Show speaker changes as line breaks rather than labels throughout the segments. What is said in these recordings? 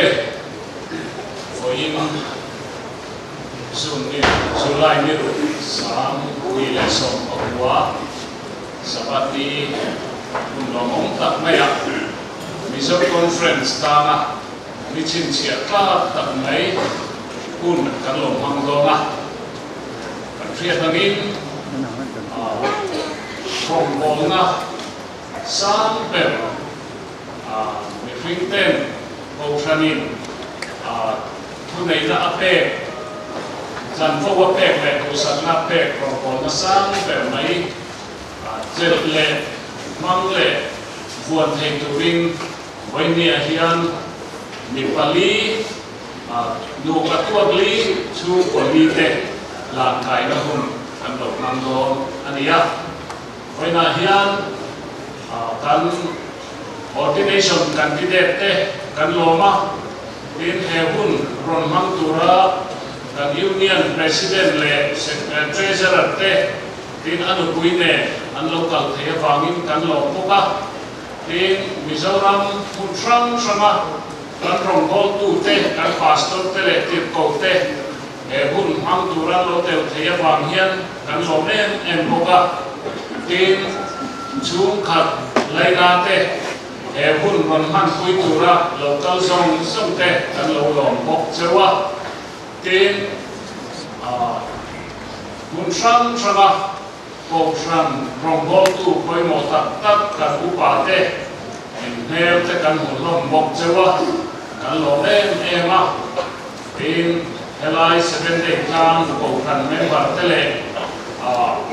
Le, vawiin June ni July ni ruk 2019 Sabbath ni hun lawmawm tak maia Mizo Conference tana ni chhinchhiah tlak tak mai hun kan lo hmang dawn a. Kan hriat angin rawngbawlna sang ber mihring ten kohhranin thuneihna a pek, chanvo a pek leh duhsakna a pek rawngbawlna sang ber mai chelh leh hmang leh vuan thei turin vawinia hian mi pali Nupa tuak li chhungkaw li te lan kaina hun kan lo hmang dawn a ni a. Vawiinah hian kan ordination candidate te kan lawm a, tin he hun rawn hmang tura kan Union President leh Treasurer te tin a nupui nen an lo kal thei avangin kan lawm bawk a. Tin Mizoram hmun hrang hranga Kan rawngbawltute, kan pastor te leh tirhkohte he hun hmang tura lo tel thei avang hian kan lawm em em bawk a. Tin, chhungkhat laina te he hun rawn hmanpui tura lo kal zawng zawng te kan lo lawm bawk cheu a. Tin, hmun hrang hranga Kohhran rawngbawltu pawimawh tak tak kan upa te in hmel te kan hmu hlawm bawk cheu a, kan lawm em em a. Tin, helai Seven Day tlang Kohhran member te leh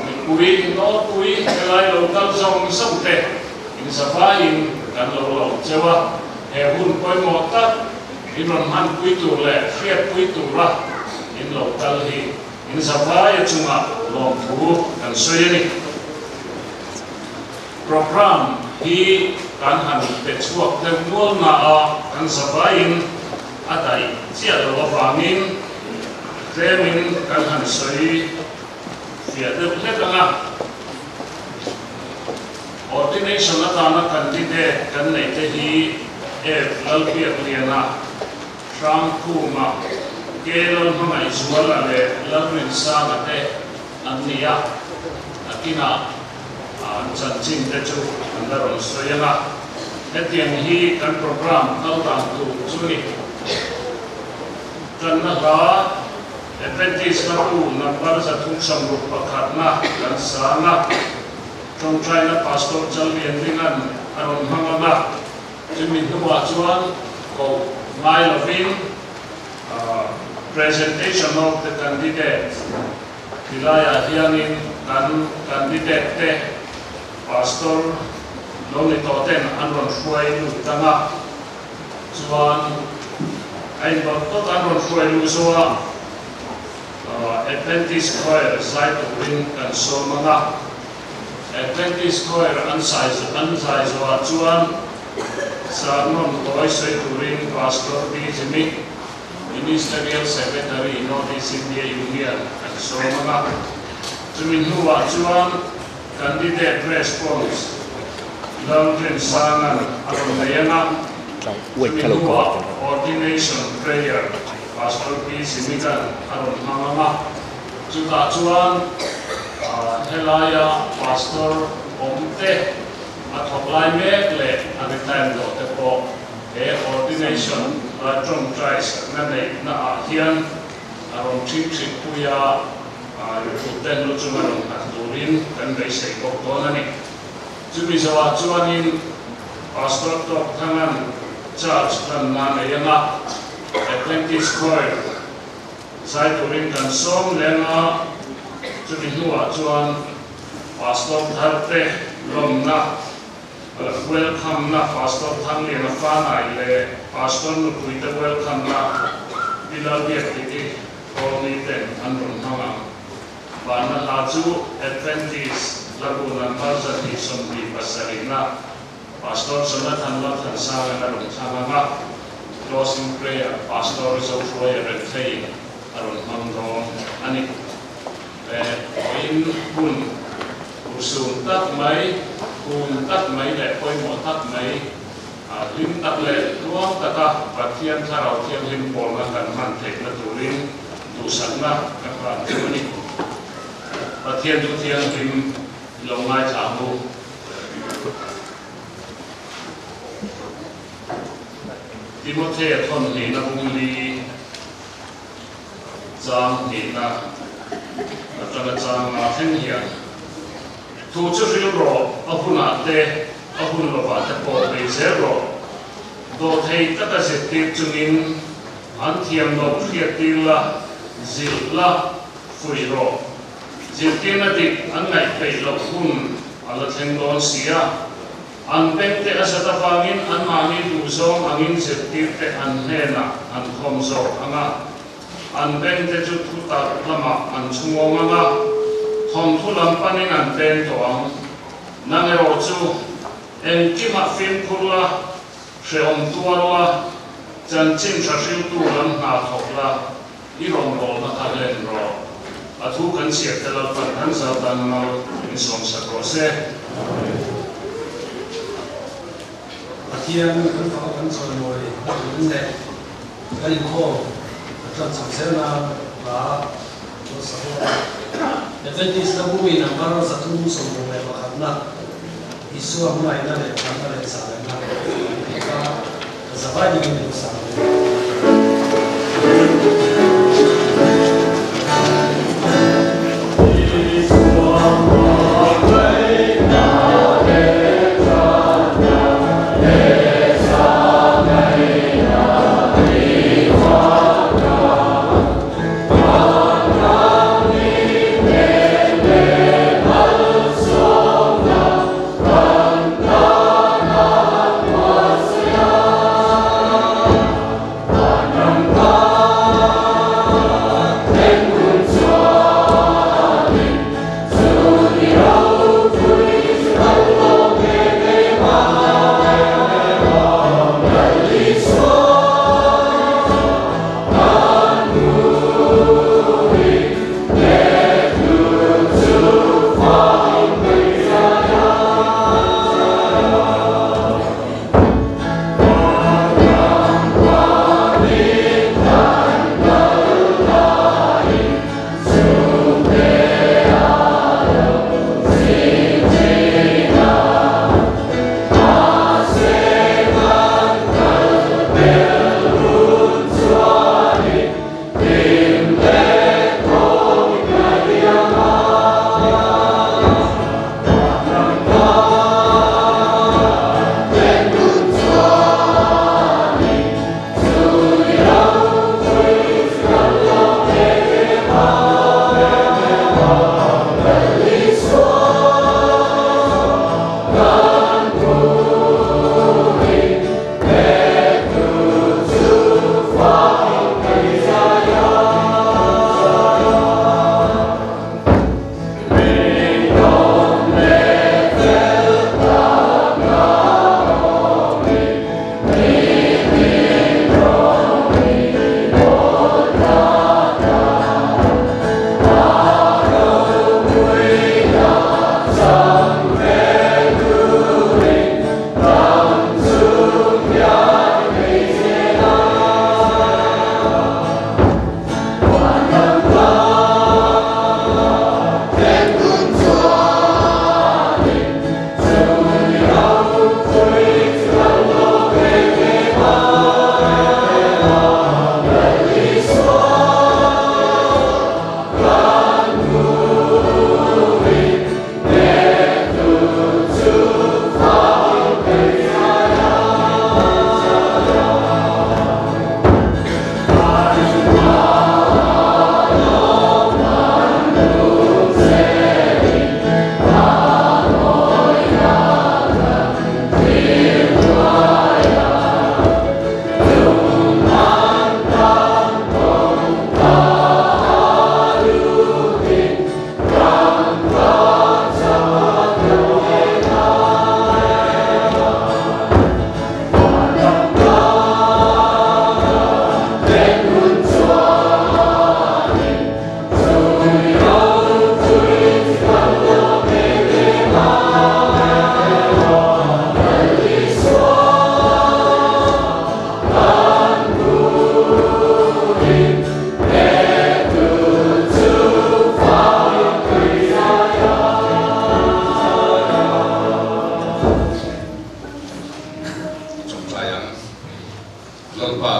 mipui nawlpui helai lo kal zawng zawng te in zavaiin kan lo lawm cheu a. He hun pawimawh tak in rawn hmanpui tur leh hriatpui tura in lo kal hi In zavaia chungah lawmthu kan sawi a ni. Programme hi kan han pe chhuak deuh nual na a, kan zavaiin a daih chiah loh avangin tlemin kan han sawi fiah deuh hlek ang a. Ordination atana candidate kan neih te hi Ev. Lalbiakliana, Hrangkhuma, Ke Lalhmangaihzuala leh Lalrinsanga te an ni a, nakinah an chanchin te chu an la rawn sawi ang a. Hetiang hi kan programme kal dan tur chu ni. Tanna hla Adventist hlatu number 361 na kan sang a, tawngtaina Pastor Challianlinga'n a rawn hmang ang a. Chumi hnuah chuan koh ngai lovin Presentation of the Candidate ti laiah hianin kan candidate te Pastor lo ni tawh ten an rawn hruai lut tang a, chuan a inbawrh tawt an rawn hruai luh zawh a Adventist Choir zai turin kan sawm ang a. Adventist Choir an zai an zai zawhah chuan sermon tawi sawi turin Pastor B. Jimmy, Ministerial Secretary, North East India Union an sawm ang a. Chumi hnuah chuan Candidate Response Lalrinsanga'n a rawn nei ang a. Chumi hnuah Ordination Prayer Pastor B. Jimmy-a'n a rawn hmang ang a. Chutah chuan helaia pastor awm te, a thawk lai mek leh a retire tawh te pawh he ordination a tawngtai sakna neihna ah hian a rawn ṭhingṭhit pui a, lututen lu chunga rawn nghat turin kan beisei bawk dawn a ni. Chumi zawhah chuanin Pastor Tawk Thanga'n charge hlanna nei anga Adventist Choir, Zai turin kan sawm leng a, chumi hnuah chuan Pastor tharte lawmna, welcome-na, Pastor Thangliana Fanai leh Pastor nupuite welcome-na Pi Lalbiakdiki Kawlni ten an rawn hmang ang. Vanna hla chu Adventist Hlabu number 127-na Pastor Jonathan Lalthansanga'n a rawn thlang ang a, Closing Prayer Pastor Zohruaia Renthleiin a rawn hmang dawn a ni. He vawiin hun urhsun tak mai, hun tak mai leh pawimawh tak mai. Hlim tak leh tluang taka Pathian Thlarau Thianghlim pawlna kan hman theihna turin duhsakna ka hlan chu a ni. Pathian chu thianghlim i lo ngaithla ang u. Timothea thawn hnihna bung li chang hnihna atanga chang nga thleng hian thu chu hril rawh, a hunah te, a hun lovah te pawh bei zel rawh. Dawhthei taka zirtir chungin an thiam loh hriattir la, zilh la, fuih rawh. Zirtirna dik an ngaih peih loh hun a la thleng dawn si a. An pengte a zat avangin anmahni duhzawng angin zirtirte an hnenah an khawm zawk ang a, an bengte chu thutak lamah an chhungawng ang a, thawmthu lam panin an peng tawh ang. Nang erawh chu engkimah fimkhur la, hrehawm tuar la, chanchin tha hriltu lam hna thawk la, i rawngbawlna kha hlen rawh. A thu kan chhiar te Lalpan kan zau tan mal min sawmsak rawh se.
Pathian kan fak a kan chawimawi a turin leh kan inkhawm kan tlat chho zel nan hla chuan sa bawk a. Adventist la bu in number 361 na Isua hmangaihna leh tlanna leh zahlemna tih kha ka zavai dingin min sa ang e.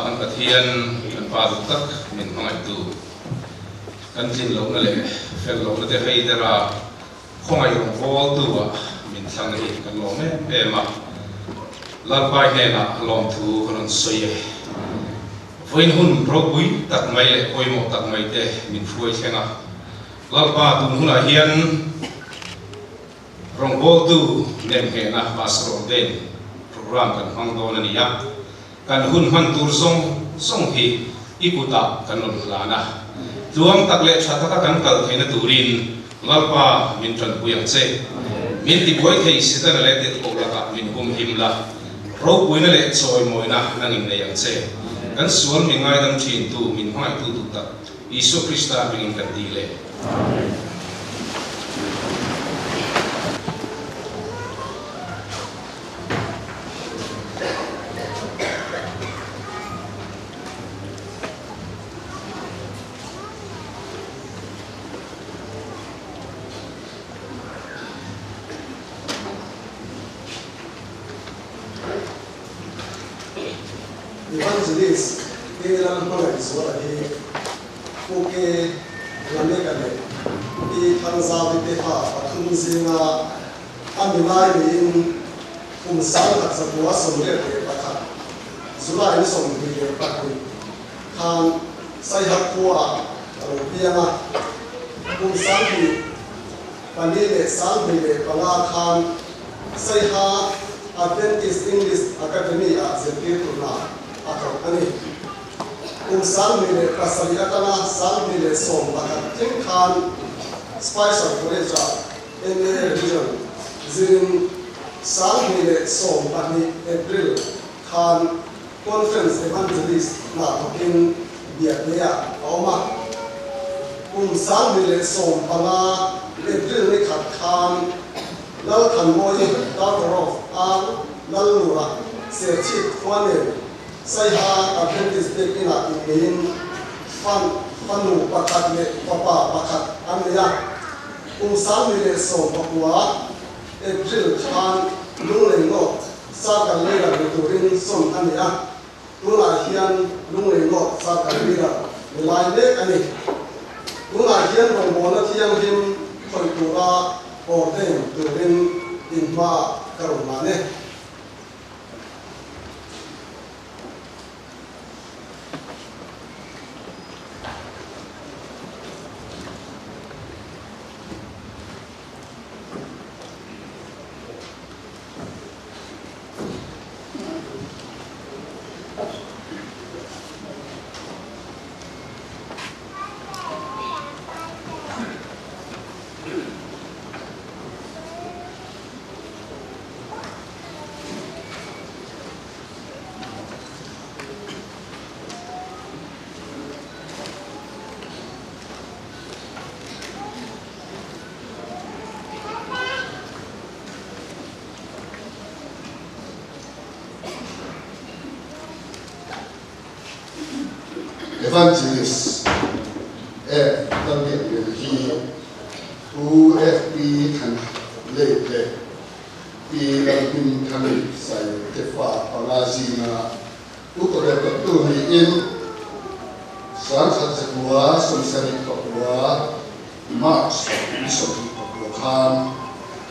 Lalpa kan Pathian, kan Pa duh tak min hmangaihtu, kan tlin lohna leh fel lohna te hei dera khawngaih rawngbawltu ah min thlang hi kan lawm em em a. Lalpa i hnenah lawmthu kan rawn sawi e. Vawiin hun ropui tak mai leh pawimawh tak mai te min hruai thleng a. Lalpa tun hunah hian Rawngbawltu nemnghehna Pastor Ordain program kan hmang dawn a ni a, kan hun hman tur zawng zawng hi i kutah kan rawn hlan a, tluang tak leh tha taka kan kal theihna turin Lalpa min tanpui ang che. Min tibuai thei Setana leh tirhkoh lakah min humhim la, ropuina leh chawimawina nangin nei ang che. Kan sual mi ngaidam thintu, min hmangaihtu duh tak Isua Krista hmingin kan dil e. Amen.
Evangelist K. Lalhmangaihzuala hi Pu K. Lameka leh Pi Thangzavi te fa pathum zinga a mi lai niin kum 1981 July ni 22 khan Saiha khuaah a lo piang a. Kum 2004 leh 25 khan Saiha Adventist English Academy-ah zirtirtu hna a thawk a ni. Kum 2007 atanga 2011 thleng khan Spicer College-ah MA Religion zirin 2012 April khan Conference Evangelist hna thawkin Biakneah a awm a. Kum 2015 April ni khat khan Lalthanmawii daughter of R Lallura Serchhip khua nen Saiha Adventist Biak Inah inneiin fan fanu pakhat leh fapa pakhat an nei a. Kum 2019 April khan Lunglei North Circle Leader ni turin sawn a ni a. Tunah hian Lunglei North Circle Leader ni lai mek a ni. Tunah hian rawngbawlna thianghlim khawih tura ordain turin inhmaah ka rawn hlan e.
Evangelist F Lalbiakliana hi Pu FP Thanleit leh Pi Lalhmingthani Sailo te fa panga zinga upa ber tawhtu niin 1979 March ni 24 khan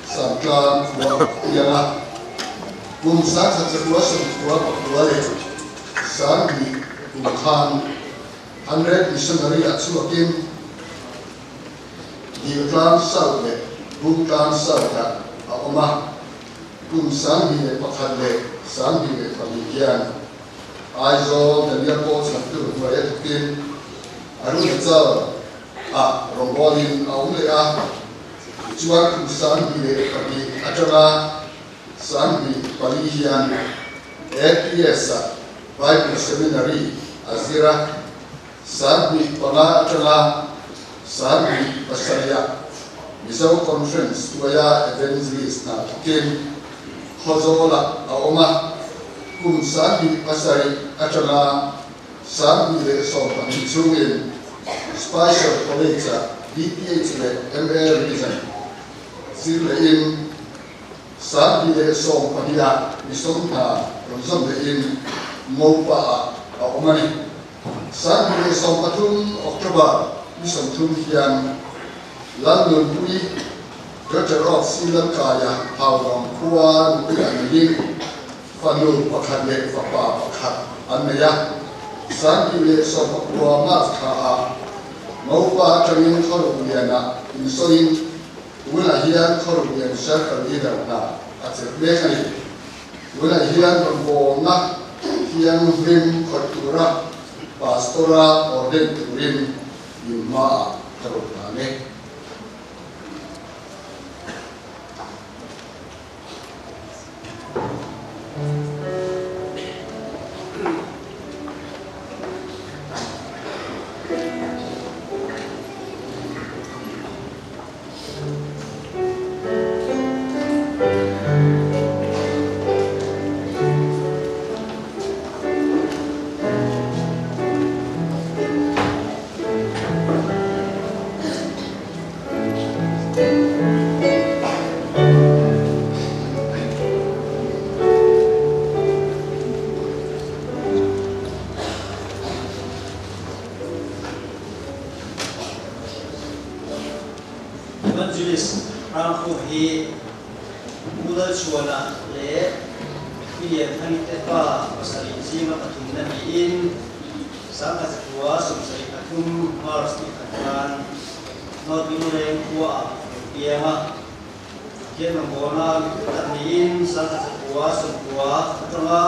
Santlang khua a piang a, kum 1999 leh 2000 kum khan Hundred Missionary ah chhuakin Diltlang South leh Bungtlang South ah a awm a, kum 2001 leh 2002 hian Aizawl Daniel Paul chhantu hnuaia thawkin Arunachal ah rawngbawlin a awm leh a, tichuan kum 2002 atanga 2004 hian APS ah Bible Seminary a zir a, 2005 atanga 2007 ah Mizo Conference hnuaia Evangelist hna thawkin Khawzawlah a awm a, kum 2007 atanga 2012 chhungin Spicer College-ah BPH leh MA Religion zir lehin 2012-ah mi sawmhna rawn zawm lehin Ngopa-ah. a awm a ni. 2013 October ni 30 hian Lalnunpuii Daughter of Sri Lanka-a Haulawng khua nupui an neiin fanu pakhat leh fapa pakhat an nei a. 2019 March thlaah Ngopa atangin Khawruk Lianah insawiin tunah hian Khawruk Lian Circle Leader hna a chelh mek a ni. Tunah hian rawngbawlna thianghlim khawih tura Pastor-a ordain turin min hmaah ka rawn hlan e.
Evangelist Hrangkhum hi Pu Lalchhuana leh Pi Lianthani te fa pasarih zinga pathumna niin 1973 March ni khat khan North Lungleng khuaah a lo piang a. Pathian rawngbawlna mi tui tak niin 1990 atanga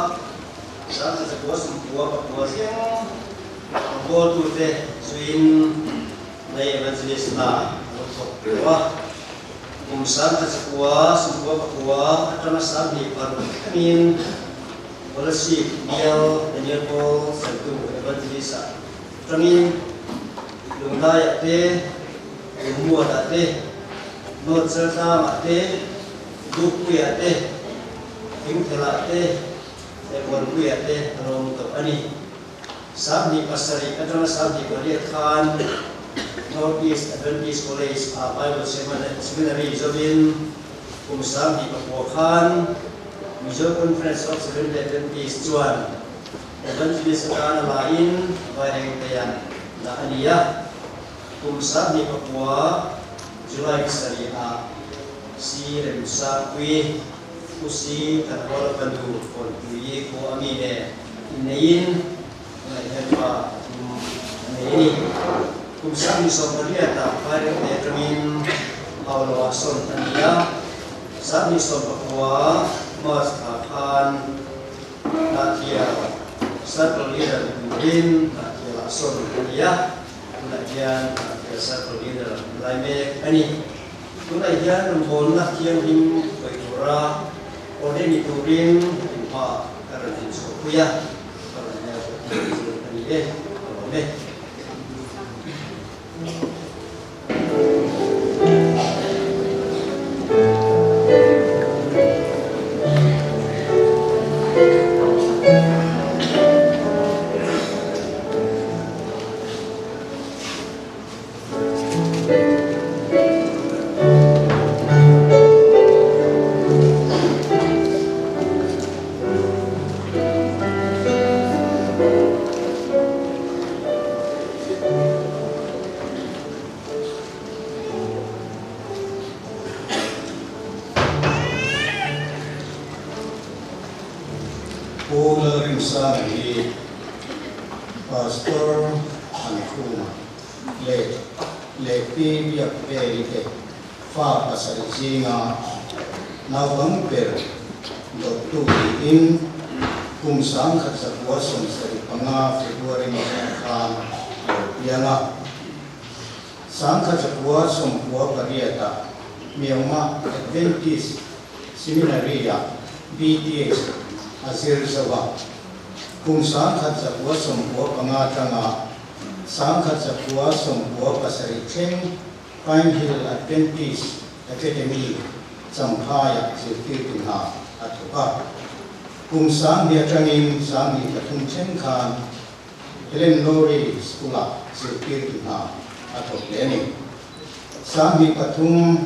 1994 thleng rawngbawltute zuiin lei evangelist hna a lo thawk tawh a. Kum 1999 atanga 2006 thlengin Kolasib bial Daniel Paul Santu Evangelist-ah tangin Lungdaiah te, Lungmuatah te, North Chaltlangah te, Dukpuiah te, Thingthelah te leh Muanpuiah te a lo awm tawh a ni. 27 atanga 28 khan North East Adventist College-ah Bible Seminary zawin kum 29 khan Mizo Conference of Seventh-day Adventist chuan Evangelist atana lain Vairengtea dah a ni a. Kum 29 July 7 ah Si Remsangpui, U Si Thanhawla fanu Kawnpui khua a mi nen inneiin tunah hian fa pathum a nei a ni. Kum 28 ah Vairengte atangin Hauloah sawn a ni a. 29 March thla khan Hnahthial Circle Leader ni turin Hnahthialah sawn a ni a, tunah hian Hnahthial Circle Leader ni lai mek a ni. Tunah hian rawngbawlna thianghlim khawih tura ordain ni turin inhma ka rawn inchhuahpui a, ka rawn hmel pawh tih chu a ni e, ka lawm e.
Pu Lalrinsanga hi Pastor Thankhuma leh leh Pi Biakveli te fa pasarih zinga naupang ber dawttu niin kum 1975 February ni khan a lo piang a. 1998 ah Myanmar Adventist Seminary ah BTH a zir zo a. Kum 1995 atanga 1997 thleng Pine Hill Adventist Academy Champhaiah zirtirtu hna a thawk a. Kum 2000 atangin 2003 thleng khan Helen Lowry School-ah zirtirtu hna a thawk leh a ni. 2003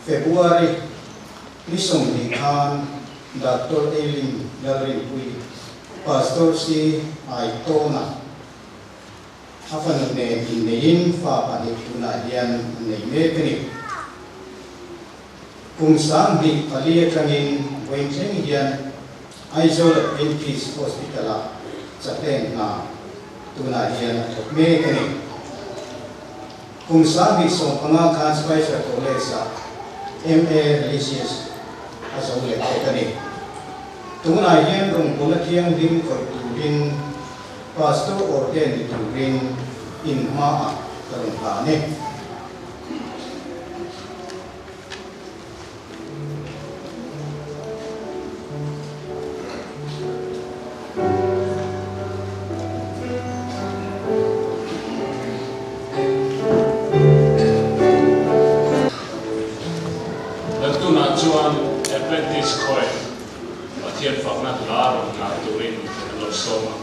February ni 20 khan Doctor Eileen Lalrinpuii, Pastor C Aitawna a fanu nen inneiin fa pahnih tunah hian an nei mek a ni. Kum 2004 atangin vawiin thleng hian Aizawl Adventist Hospital-ah chaplain hna tunah hian a thawk mek a ni. Kum 2015 khan Spicer College-ah MA Religious a zo leh bawk a ni. Tunah hian rawngbawlna thianghlim khawih turin Pastor ordain ni turin inhmaah ka rawn hlan e.
Tunah chuan Adventist Choir Pathian fakna hla rawn nghah turin an lo sawm a.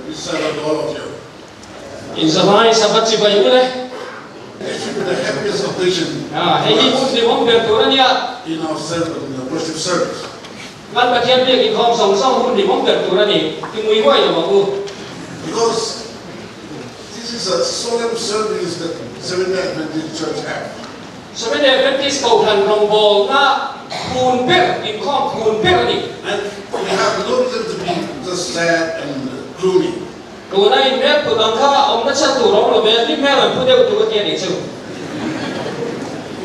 Happy Sabbath to all of you.
In zavai Sabbath chibai ule.
This should be the happiest occasion.
Ah, hei hi hun hlimawm ber tur a nia.
In our service, in the worship service.
Kan Pathian biak inkhawm zawng zawng hun hlimawm ber tur a ni. Ti ngui huai lo ang u.
Because this is a solemn service that Seventh-day Adventist Church have.
Seventh-day Adventist Kohhran rawngbawlna phun ber, inkhawm phun ber a ni.
And we have no reason to be just sad and gloomy.
Tuna in hmel put ang kha awmna chhan tur awm lo ve, hlim hmel an pu deuh tur a ti a nih chu.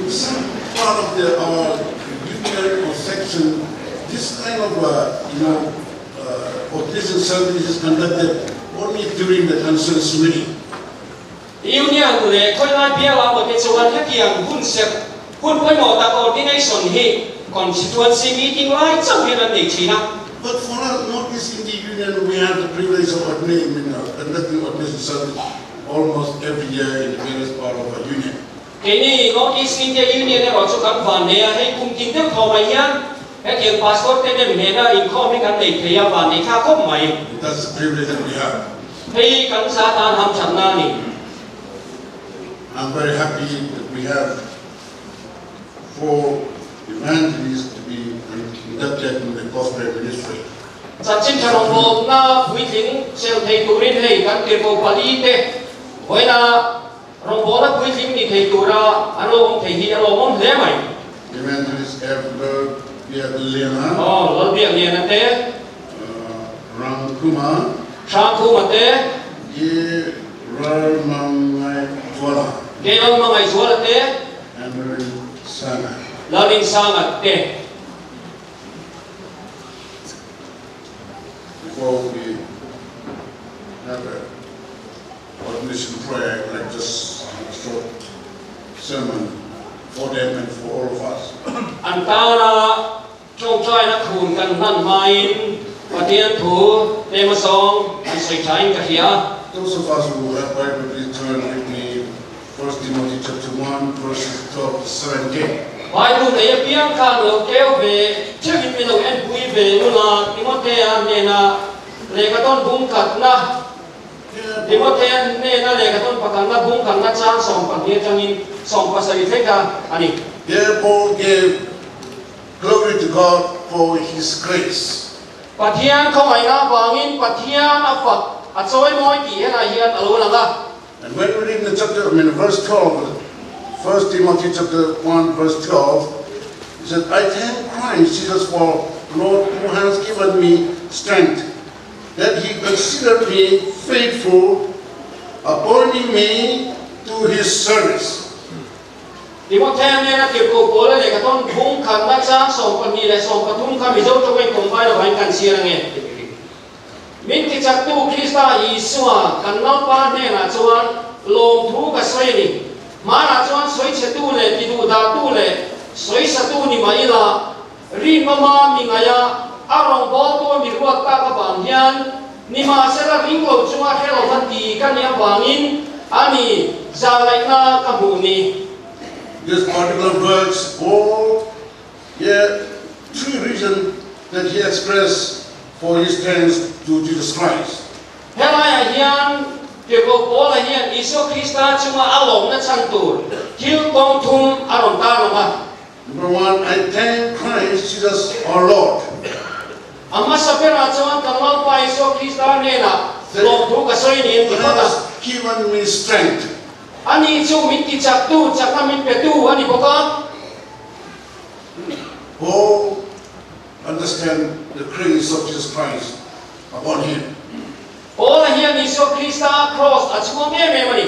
In some part of the our union or section, this kind of you know ordination service is conducted only during the conference meeting.
Union leh khawilai biala maw te chuan hetiang hun serh, hun pawimawh tak ordination hi constituency meeting lai chauh hian an nei thin a.
But for us, North East India Union, we have the privilege of ordaining, conducting ordination service almost every year in the various part of our union.
Keini North East India Union erawh chu kan van nei a, hei kum tin deuh thaw mai hian hetiang pastor te nem hnena inkhawm hi kan nei thei a, van nei thlak khawp mai.
That's the privilege that we have.
Hei kan za tan ham thatna a ni.
I'm very happy that we have four evangelists to be inducted in the gospel ministry.
Chanchin tha rawngbawlna puitling sel thei turin hei kan tirhkoh pali te vawiina rawngbawlna puitling ni thei tura an lo awm thei hi a lawmawm hle mai.
Evangelist F. Lalbiakliana.
Aw, Lalbiakliana te.
Rangkhuma.
Hrangkhuma te.
K. Lalhmangaihzuala.
K. Lalhmangaihzuala te.
And Lalrinsanga.
Lalrinsanga te.
Before we have a ordination prayer, I would like just a short sermon for them and for all of us.
An tana tawngtaina khun kan hman hmain Pathian thu tlema zawng an sawi thain ka hria.
Those of us who have Bible, please turn with me 1 Timothy chapter 1 verses 12 to 17.
Bible nei apiang khan lo keu ve theuhin min lo enpui ve ula Timothea hnena lehkha tawn bung khatna Timothea hnena lehkha tawn pakhatna bung khatna chang 12 atangin 17 thleng kha a ni.
There Paul gave glory to God for his grace.
Pathian khawngaihna avangin Pathian a fak a chawimawi tih helai hian a lo lang a.
And when we read in the chapter, I mean verse 12, 1 Timothy chapter 1 verse 12, he said, I thank Christ Jesus for Lord who has given me strength, that he considered me faithful, appointing me to his service.
Timothea nena tirhkoh pawl a lehkha tawn bung khatna chang 12 leh 13 kha Mizo tawngin combine lovah in kan chhiar ange. Min tichaktu Krista Isua kan Lalpa hnenah chuan lawmthu ka sawi a ni. Hmanah chuan sawichhetu leh tiduhdahtu leh sawisatu ni mah ila, rinmama mi ngaia a rawngbawltu a mi ruat tak avang hian nimahsela ring lo chunga hre lova ti ka nih avangin a ni zahnaihna ka hmuh ni.
This particular verse all yeah three reason that he expressed for his thanks to Jesus Christ.
Helaiah hian Tirhkoh Paula hian Isua Krista chunga a lawmna chhan tur thil kawng thum a rawn tarlang a.
Number one, I thank Christ Jesus our Lord.
A hmasa berah chuan kan Lalpa Isua Krista hnenah lawmthu ka sawi niin ti phawt a.
Has given me strength.
Ani chu min tichaktu, chakna min petu a ni bawk a.
Paul understand the grace of Jesus Christ upon him.
Paula hian Isua Krista kraws a chhuang em em a ni.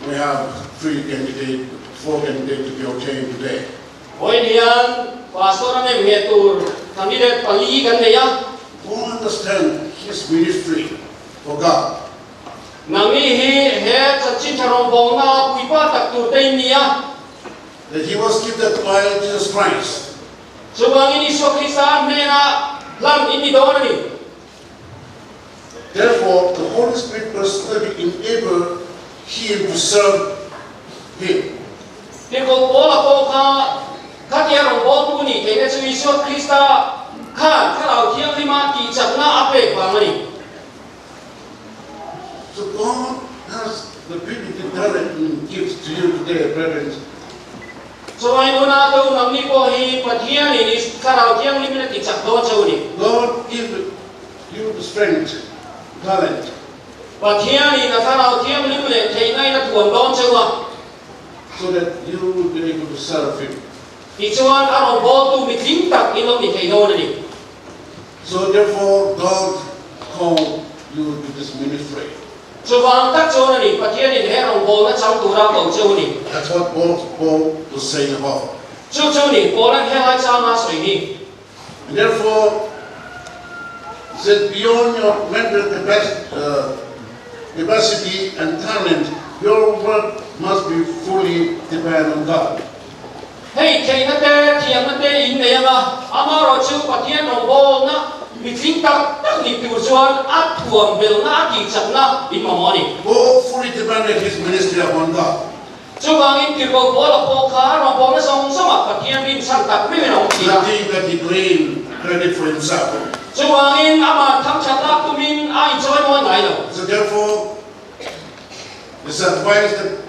We have three candidate, four candidate to be ordained today.
Vawiin hian pastor a nem ngheh tur candidate pali kan nei a.
Paul understand his ministry for God.
Nangni hi he chanchin tha rawngbawlna puipa tak tur te in ni a.
That he was gifted by Jesus Christ.
Chuvangin Isua Krista hnena hlan in ni dawn a ni.
Therefore, the Holy Spirit personally enabled him to serve him.
Tirhkoh Paula pawh kha khatia rawngbawltu nih theihna chu Isua Krista khan Thlarau Thianghlima tihchakna a pek vang
today, brethren.
Chuai una to nang ni po hi Pathian in thlarau thianghlim in a ti chak dawn cheu ni.
God give you the strength, talent.
Pathian in a thlarau thianghlim leh theihna in a thuam dawn cheu a.
So that you will be able to serve him.
Tichuan a rawn bawltu mi tling tak in lo ni thei dawn a ni.
So therefore God called you to this ministry.
Chuvang tak chuan a ni, Pathian in he rawngbawlna chang tura ko cheu a ni.
That's what Paul Paul was saying about.
Chu chu ni, Paul-a'n helai changa sawi hi.
And therefore, he said, beyond your mental uh, capacity and talent, your work must be fully depend on God.
Hei theihna te, thiamna te in nei anga, amaherawhchu Pathian rawngbawlna mitling tak tak ni tur chuan a thuam belhna, a tihchakna in mamawh a ni.
Paul fully depended his ministry upon God.
Chuvangin tirhkoh Paula pawh kha rawngbawlna zawng zawngah Pathian rinchhan tak meuhin a awm thin a.
Nothing that he claimed credit for himself.
Chuvangin amah thangthat lak tumin a inchawi mawi ngai lo.
So therefore, it's advised that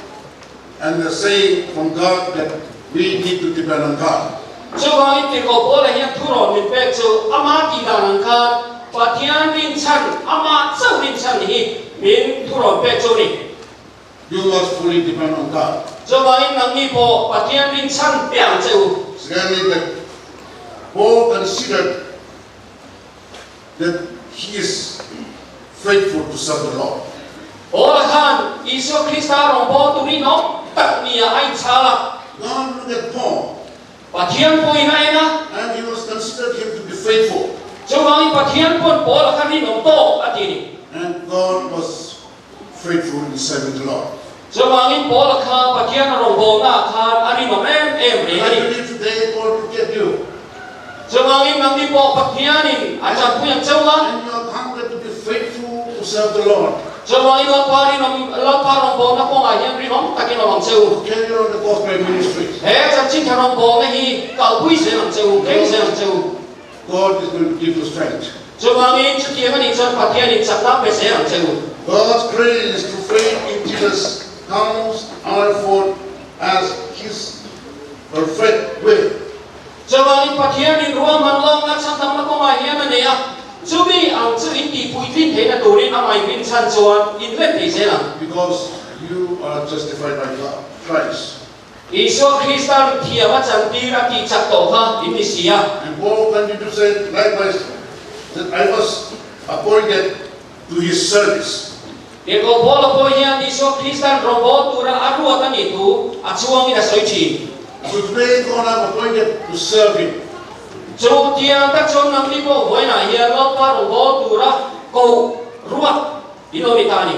And the saying from God that we need to depend on God.
Chuvangin tirhkoh Paula hian thurawn min pek chu ama tih dan ang khan Pathian rinchhan, amah chauh rinchhan hi min thurawn pek chu a ni.
You must fully depend on God.
Chuvangin nangni pawh Pathian rinchhan piah ang che u.
Secondly, that Paul considered that he is faithful to serve the Lord.
Paula khan Isua Krista rawngbawltu rinawm tak nia a inchhal a.
God looked at Paul.
Pathian pawhin a en a.
And he was considered him to be faithful.
Chuvangin Pathian pawn Paula kha rinawm tawk a ti a ni.
And God was faithful in serving the Lord.
Chuvangin Paula kha Pathian a rawngbawlnaah khan a rinawm em em reng a
I
ni.
believe today God will get you.
Chuvangin nangni pawh Pathianin a chanpui ang cheu a.
And you are counted to be faithful to serve the Lord.
Chuvangin Lalpa rinawm, Lalpa rawngbawlna kawngah hian rinawm takin awm ang cheu.
To carry on the gospel ministry.
He chanchin tha rawngbawlna hi kalpui zel ang cheu, keng zel ang cheu.
God is going to give you strength.
Chuvangin chutiang a nih chuan Pathianin chakna pe zel ang che u.
God's grace to faith in Jesus comes our forth as His perfect will.
Chuvangin Pathianin ruahman lawkna chhandamna kawngah hian a nei a, chumi ang chu in tihpuitlin theihna turin a ngaihvin chhan chuan in let thei zel ang.
Because you are justified by God, Christ.
Isua Krista'n thiam a chantir a tih chak tawh kha in ni si a.
And Paul continued to say likewise that I was appointed to his service.
Tirhkoh Paula pawh hian Isua Krista'n rawngbâwl tura a ruat a nih thu a chhuangin a sawi thin.
So today God I'm appointed to serve him.
Chu tiang tak chuan nangni pawh vawiinah hian Lalpa rawngbâwl tura koh ruat in awm i ta a ni.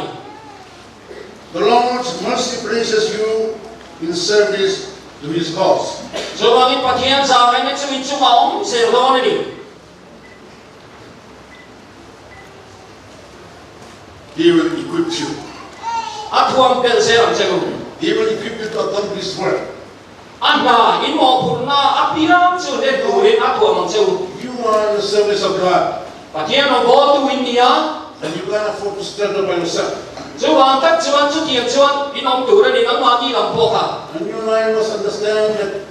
The Lord's mercy places you in service to His cause.
Chuvangin Pathian zahngaihna chu in chungah awm zel dawn a ni.
He will equip you.
A thuam pelh zel ang che u.
He will equip you to accomplish His work.
A hna in mawhphurhna apiang chu hlen turin a thuam ang che u.
You are in the service of God.
Pathian rawngbawltu in ni a.
And you can't afford to struggle by yourself.
Chuvang tak chuan chutiang chuan in awm tur a ni nangmahni lam pawh kha.
And you and I must understand that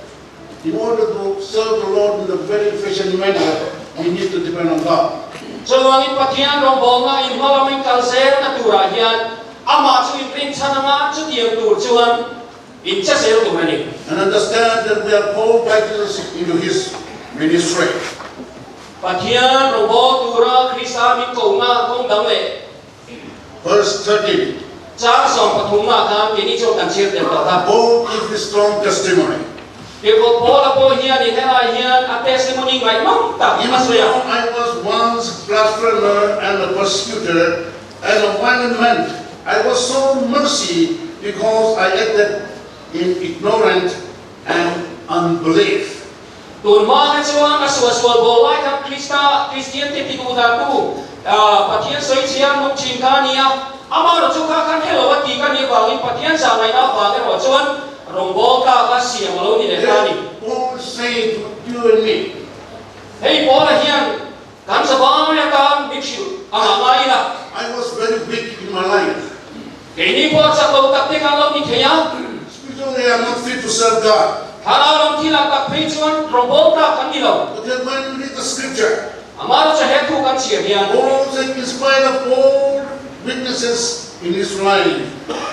in order to serve the Lord in a very efficient manner, we need to depend on God.
Chuvangin Pathian rawngbawlna in hma lama in kal zelna turah hian amah chu in rinchhan anga chutiang tur chuan In che zel tur a ni.
And understand that we are called by Jesus into his ministry.
Pathian rawngbâwl tura Krista min kohna kawng dang leh.
Verse 13.
Chang 13 khan keini chuan kan chhiar tel tawh kha.
Paul give his strong testimony.
Tirhkoh Paula pawh hian in helai hian a testimony ngaihnawm tak a sawi a.
Even though I was once blasphemer and a persecutor and a violent man, I was shown mercy because I acted in ignorance and unbelief.
Tun hma kha chuan a suahsual bawh lai khan Krista, Kristian te ti duh dan tu, Pathian sawi chhiar nung thin kha a ni a. Amaherawh chu kha khan helo a ti ka nih avangin Pathian zah ngaihna avang erawh chuan rawngbâwl tlak a siam a lo ni leh ta a ni.
Paul say to you and me.
Hei Paula hian Kan zavai atan min hrilh a ngah ngai ila.
I was very weak in my life.
Keini pawh chak lo tak te khan lo ni thei a.
Spiritual Spiritually, I am not fit to serve God.
Thlarau lam thilah tak phei chuan rawngbawl tak kan ni lo.
But then when we read the scripture,
Amah chu he thu kan chhiar hian.
Paul said, in spite of all weaknesses in his life,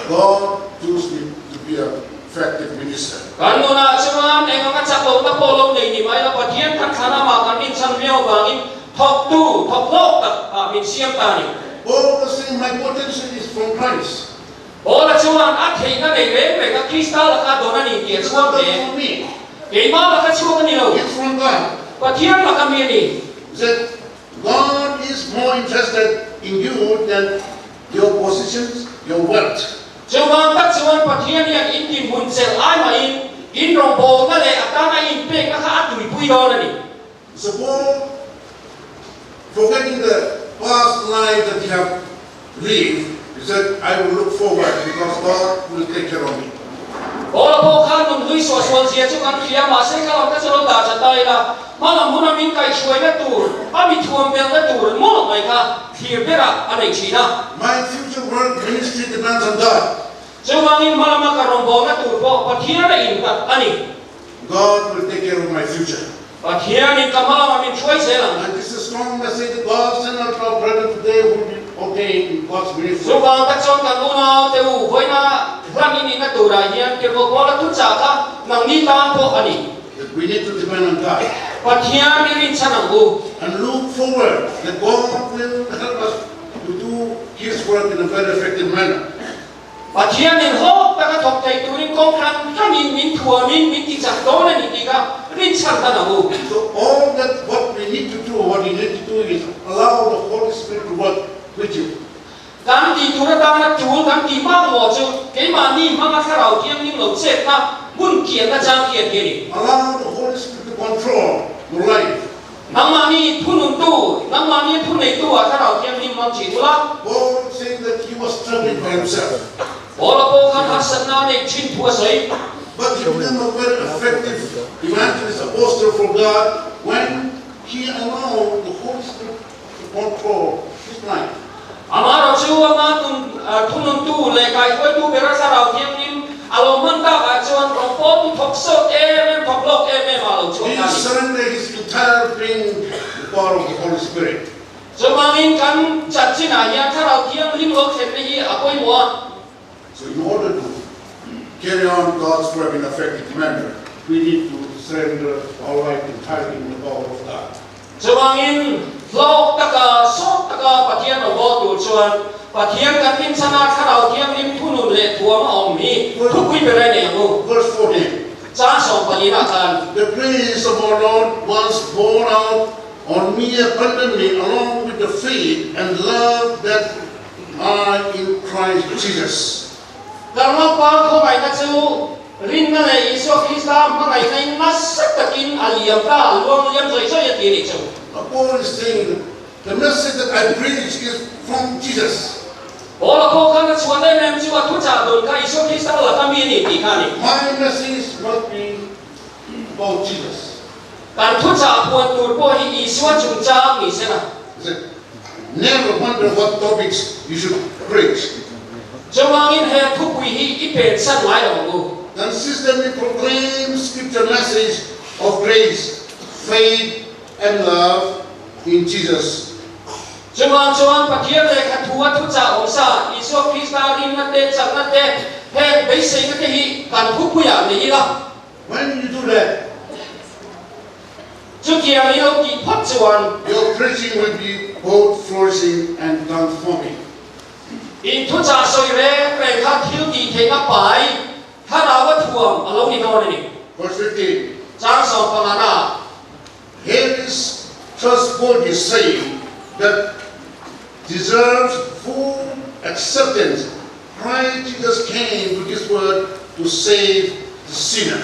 God chose me to be a effective minister.
Kan nunah chuan eng anga chak lohna pawh lo nei ni mai la, Pathian khan thlan amah kan rinchhan viau vangin thawktu, thawk hlawk tak ah min siam ta a ni.
Paul was saying, My potential is from Christ.
Paula chuan a theihna nei reng reng a Krista laka dawn a ni tih a chhuak hle. Keimah laka chhuak a ni lo. Pathian laka mi a ni.
That God is more interested in you than your positions, your wealth.
Chuvang tak chuan Pathian hian in dinhmun chelh ai mahin in rawngbawlna leh a tana inpekna kha a tuipui dawn a ni.
So Paul, forgetting the past life that he have lived, he said, I will look forward because God will take care of me.
Paula pawh khan nun hlui suah sual zia chu kan hria, mahse ka lam ka chu lo dah chat ta ila, hmalam huna min kaihhruaina tur, a mi thuam belhna tur mawlh mai kha thlir berah a nei thin a.
My future work ministry depends on God.
Chuvangin hmalama ka rawngbawlna tur pawh Pathian a innghat a ni.
God will take care of my future.
Pathianin ka hmalama min hruai zel ang.
And this is strong message that God sent unto our brethren today who will be ordained in God's ministry.
Chuvang tak chuan kan unau te u vawiina hlan in inna turah hian tirhkoh Paula thuchah kha nangni tan pawh a ni.
That we need to depend on God.
Pathian i rinchhan ang u.
And look forward that God will help us to do His work in a very effective manner.
Pathianin hlawk taka thawk thei turin kawng hran hranin min thuamin min tichak dawn a ni tih kha rinchhan tan ang u.
So all that what we need to do, what you need to do is allow the Holy Spirit to work with you.
Kan tih tur atana tul kan tih hma maw chu keimahni hmanga thlarau thianghlim lo chetna hmun kianna chang khian hi a ni.
Allow the Holy Spirit to control your life.
Nangmahni thununtu, nangmahni thuneitu ah Thlarau Thianghlim hmang thin ula.
Paul saying that he was struggling by himself.
Paula pawh khan harsatna a neih thin thu a sawi.
But he became a very effective evangelist, apostle for God when he allowed the Holy Spirit to control his life.
Amaherawh chu ama thununtu leh kaihruaitu bera Thlarau Thianghlim a lo hman tak ah chuan rawng pawh tu thawk sawt em em, thawk lawk em em ah lo chhuak
He
ta a ni.
surrendered his entire being to the power of the Holy Spirit.
Chuvangin kan chanchinah hian Thlarau Thianghlim lo thlenna hi a pawimawh a.
So in order to carry on God's work in effective manner, we need to surrender our life entirely in the power of God.
Chuvangin, hlawk taka, sawt taka Pathian rawn bawl tur chuan Pathian kan inchhana Thlarau Thianghlim thunun leh thuam a awm hi thupui ber a nei ang u.
Verse 14.
Chang sawmpalina khan.
The grace of our Lord was poured out on me abundantly along with the faith and love that are in Christ Jesus.
Kan Lalpa khawngaihna chu rinna leh Isua Krista hmangaihna in nasa takin a liam ta, a luang liam zawih zawih a ti a nih chu.
Paul is saying the message that I preach is from Jesus.
Paula pawh khan a chhuan em em chu a thuchah dun kha Isua Krista laka mi a ni tih kha a ni.
My message must be about Jesus.
Kan thuchah puan tur pawh hi Isua chungchang ni sela.
He said, Never wonder what topics you should preach.
Chuvangin he thupui hi i pensan ngai lo ang u.
Consistently proclaim scripture message of grace, faith and love in Jesus.
Chuvang chuan Pathian lehkha thu a thuchah awm sa, Isua Krista rinna te, chakna te, heng beiseina te hi kan thupuiah nei ila.
When you do that,
Chutiang i lo tih phawt chuan.
Your preaching will be both flourishing and transforming.
In thuchah sawi reng reng kha thil tih theihna pai thlarau a thuam a lo ni dawn a ni.
Verse 15.
Chang 15 na.
Here is trustworthy saying that deserves full acceptance, Christ Jesus came to this world to save the sinner.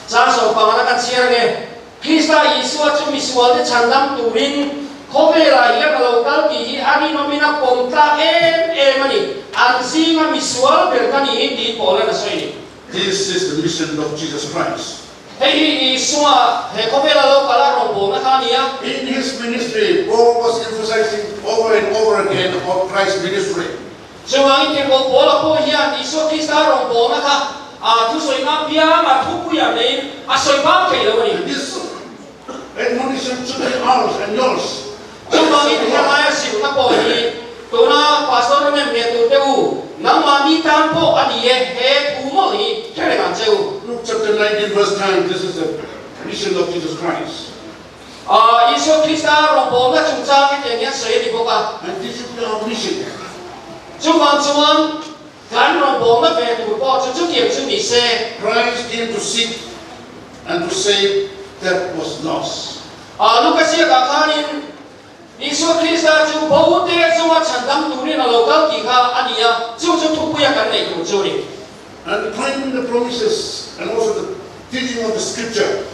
Chang 15 na kan chhiar nge, Krista Isua chu misualte chhandam turin khawvelah hian a lo kal tih hi a rinawmin a pawm tlak em em a ni. An zinga misual ber ka ni hi tiin Paula'n a sawi a ni.
This is the mission of Jesus Christ.
Hei hi Isua he khawvela lo kal a rawngbawlna kha a ni a.
In his ministry, Paul was emphasizing over and over again about Christ's ministry.
Chuvangin tirhkoh Paula pawh hian Isua Krista rawngbawlna kha A thusawina pianga thupuia neiin a sawi bang thei lo a ni.
And this admonition should be ours and yours.
Chuvangin helai a silna pawh hi tuna Pastor ram em nge tur te u, nangmahni tan pawh a ni e, he thu mawlh hi hre reng ang che u.
Luke chapter 19 verse 10, this is the mission of Jesus Christ.
Isua Krista rawngbawlna chungchang hetiang hian sawi a ni bawk a.
And this should be our mission.
Chuvang chuan kan rawngbawlna ve tur pawh chu chutiang chu ni se.
Christ came to seek and to save that was lost.
Luka ziakah khanin Isua Krista chu bo te chunga chhandam turin a lo kal tih kha a ni a, chu chu thupuia kan neih tur chu a ni.
And claiming the promises and also the teaching of the scripture.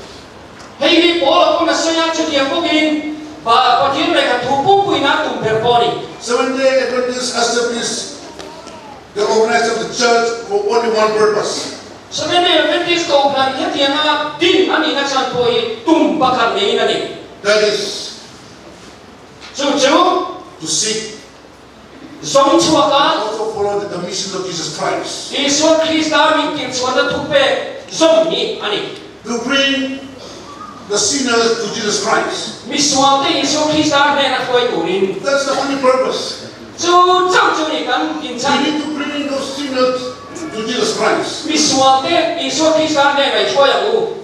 Hei hi Paula pawn a sawi a, chutiang bawkin Pathian lehkha thu pumpuina a tum ber pawh a ni.
Seventh-day Adventist established the organization of the church for only one purpose.
Seventh-day Adventist kohhran hetianga din a nihna chhan pawh hi tum pakhat neiin a ni.
That is.
Chu chu.
To seek.
Zawng chhuak a.
And also follow the commission of Jesus Christ.
Isua Krista min tirchhuahna thupek zawng hi a ni.
To bring the sinners to Jesus Christ.
Misualte Isua Krista hnena hruai turin.
That's the only purpose.
Chu chauh chu ni kan inchhan.
We need to bring those sinners to Jesus Christ.
Misualte Isua Krista hnena i hruai ang u.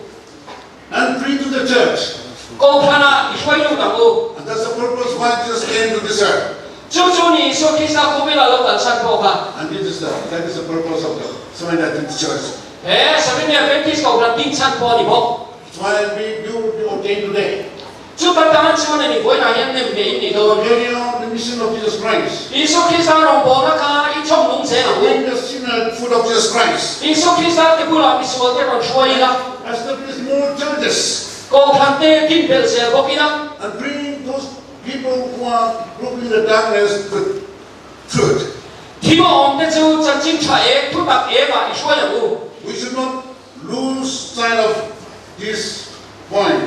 And bring to the church.
Kohhranah i hruai lut ang u.
And that's the purpose why Jesus came to this earth.
Chu chu ni Isua Krista khawvela lo kal chhan pawh kha.
And this is the, that is the purpose of the Seventh Adventist Church.
He Seventh Adventist kohhran din chhan pawh a ni bawk.
That's why we do be ordained today.
Chu kan tan chuan a ni vawiinah hian nem ve in ni dawn.
Carry on the mission of Jesus Christ.
Isua Krista rawngbawlna kha i chawm nung zel ang u.
Bring the sinner foot of Jesus Christ.
Isua Krista te bulah misual te rawn hruai ila.
Establish more churches.
Kohhran te din belh zel bawk ila.
And bring those people who are groping in the darkness to truth.
Thim a awm te chu chanchin tha ek, thutak ek ah i hruai ang u.
We should not lose sight of this point.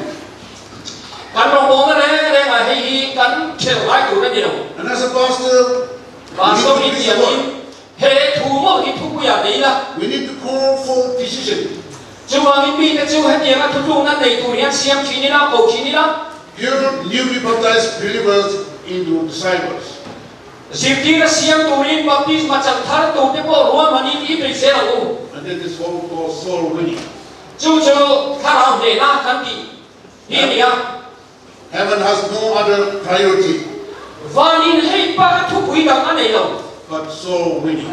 Kan rawngbawlna reng reng ah hei hi kan thelh ngai tur a ni lo.
And as a pastor,
Pastor
we
hi
need to
tiangin
preach the word.
he thu mawlh hi thupuiah nei ila.
We need to call for decision.
Chuvangin mite chu hetianga thutlukna nei tur hian siam thin ila, ko thin ila.
Build newly baptized believers into disciples.
Zirtir a siam turin baptisma chan thar turte pawh ruahmanin i bei zel ang u.
And that is what we call soul winning.
Chu chu thlarau hnehna kan tih hi a ni a.
Heaven has no other priority.
Vanin hei baka thupui dang a nei lo.
But soul winning.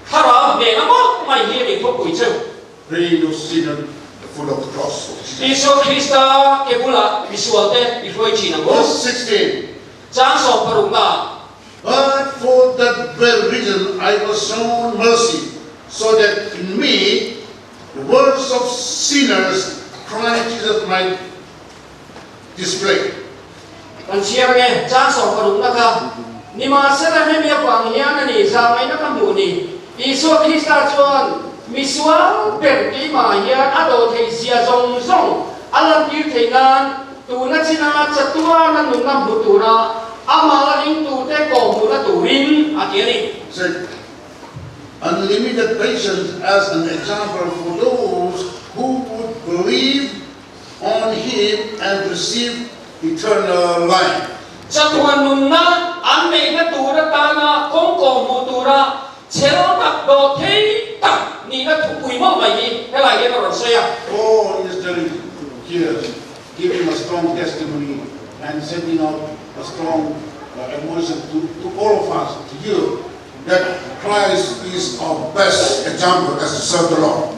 Thlarau hnehna mawlh mai hi a ni thupui chu.
Bring those sinner the foot of the cross of Jesus.
Isua Krista ke bulah misualte i hruai thin ang u.
Verse 16.
Chang 16 na.
But for that very reason I was shown mercy, so that in me, the worst of sinners, Christ Jesus might display.
Kan chhiar nge, chang 16 na kha, Nimahsela hemi avang hian a ni zahngaihna ka hmuh ni, Isua Krista chuan misual ber keimah hian a dawh theih zia zawng zawng a lantir theih nan tuna china chatuana nunna hmu tura amah la ringtute kawhhmuhna turin a ti a ni.
Said, Unlimited patience as an example for those who would believe on him and receive eternal life.
Chatuan nunna an neihna tur atana kawng kawhhmuh tura chel tak dawh thei tak nihna thupui mawlh mai hi helai hian a rawn sawi a.
Paul is telling here, giving a strong testimony and sending out a strong emotion to to all of us, to you, that Christ is our best example as to serve the Lord.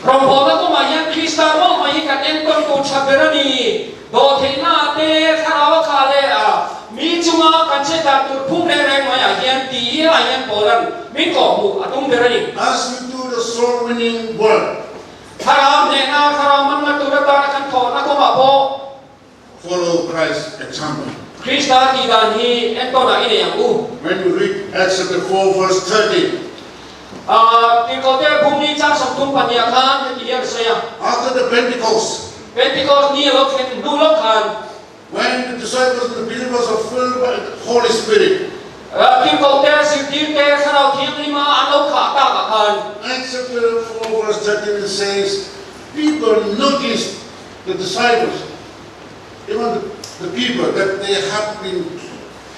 Rawngbawlna kawngah hian Krista mawlh mai hi kan enkawl tur tha ber a ni. Dawhtheihna te, thlarau a khah leh a mi chunga kan che dan tur phung reng reng maiah hian tih ah hian Paula'n min kawhhmuh a tum ber a ni.
As we do the soul winning work.
Thlarau hnehna, thlarau manna tur atana kan thawhna kawngah pawh.
Follow Christ's example.
Krista tih dan hi entawnah i nei ang u.
When you read Acts chapter 4 verse 30.
Tirhkohte Bhumni chang 32 khan heti hian a sawi a.
After the Pentecost.
Pentecost ni a lo thlen hnu lawk khan.
When the disciples and the believers are filled by the Holy Spirit.
Tirhkohte, zirtirte, Thlarau Thianghlima an lo khah takah khan.
Acts chapter 4 verse 13 it says, People noticed the disciples, even the people that they have been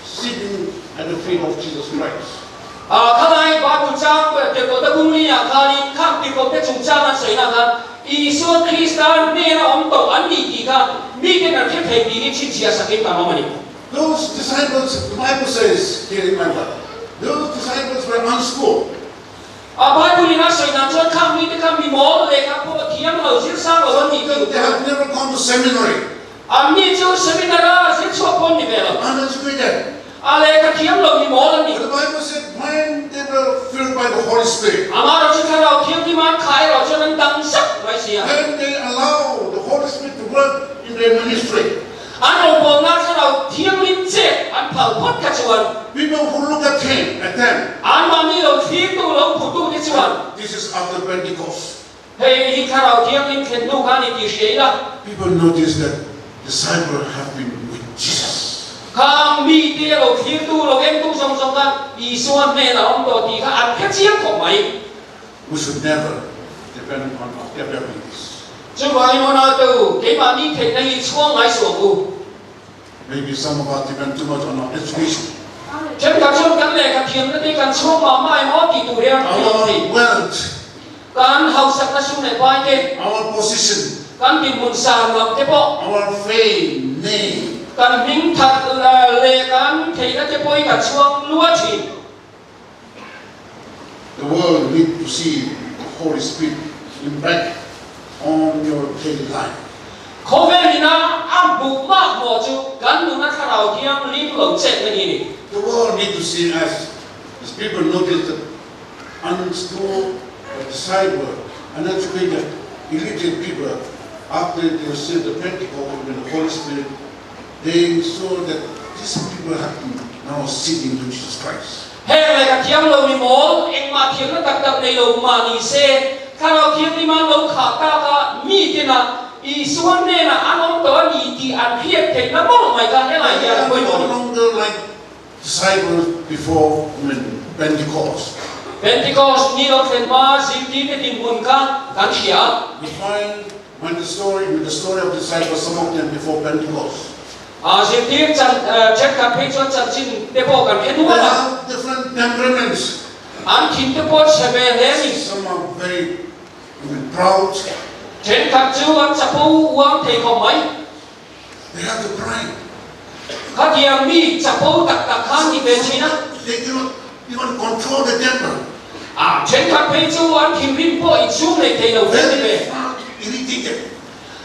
sitting at the feet of Jesus Christ.
Khalai Bible chang Tirhkohte bungli-ah khanin khang Tirhkohte chungchang an sawina khan Isua Krista hnena awm tawh an ni tih kha miten an hre thei tih hi chhinchhiah sakin kan awm a ni.
Those disciples, the Bible says here in my Bible, those disciples were unschooled.
A Bible in a sawi dan chuan khang mite kha mi mawl lehkha pawh thiam lo, zir sang lo an ni tih.
They have never gone to seminary.
Anni chu seminar-a zir chhuak pawh an ni ve lo.
Uneducated.
A lehkha thiam lo mi mawl an ni.
But the Bible said when they were filled by the Holy Spirit.
Amaherawhchu Thlarau Thianghlim an khah erawh chuan an dang zak mai si a.
When they allow the Holy Spirit to work in their ministry.
An rawngbawlna Thlarau Thianghlim che an phal phawt kha chuan.
People who look at him, at them.
Anmahni lo thlirtu, lo hmutu te chuan.
This is after Pentecost.
Hei hi Thlarau Thianghlim thlen hnu kha a ni tih hria ila.
People notice that disciple have been with Jesus.
Khang mite lo thlirtu, lo entu zawng zawng khan Isua hnenah awm tawh tih kha an hre chiang khawp mai.
We should never depend on our capabilities.
Chuvangin aw naute u, keimahni theihna hi chhuang ngai suh ang u.
Maybe some of us depend too much on our education.
Thenkhat chuan kan lehkha thiamna te kan chhuang mah mah em aw tih tur hian thil awm thei.
Our wealth.
Kan hausakna sum leh pai te.
Our position.
Kan dinhmun san lam te pawh.
Our fame, name.
Kan hming that leh kan theihna te pawh hi kan chhuang lua thin.
The world need to see the Holy Spirit impact on your daily life.
Khawvel ina a hmuh mak maw chu kan nuna Thlarau Thianghlim lo chet na hi ni.
The world need to see us as people notice that unschooled, disciple, uneducated, illiterate people after they receive the Pentecost and the Holy Spirit, they saw that these people have been now sitting to Jesus Christ.
Heng lehkha thiam lo mi mawl, engmah thiamna tak tak nei lo mah ni se, Thlarau Thianghlim-a lo khah tak a, mi tina Isua hnenah an awm tawh a ni tih an hriat theihna mawlh mai kha helai hian a
They are
pawimawh
no
a ni.
longer like disciples before Pentecost.
Pentecost ni lo thlen hma zirtirte dinhmun kha kan hria a.
We find when the story, with the story of disciples, some of them before Pentecost.
A zirtir chan thenkhat phei chuan chanchin te pawh kan hre
They
nual a.
have different temperaments.
An thin te pawh chhe ve hle a ni.
Some are very proud.
Thenkhat chu an chapo uang thei khawp mai.
They have the pride.
Khatiang mi chapo tak tak khan ti ve thin a.
They cannot even control the temper.
A thenkhat phei chu an thinrim pawh insum leh thei lo hle ni ve.
Very fast irritated.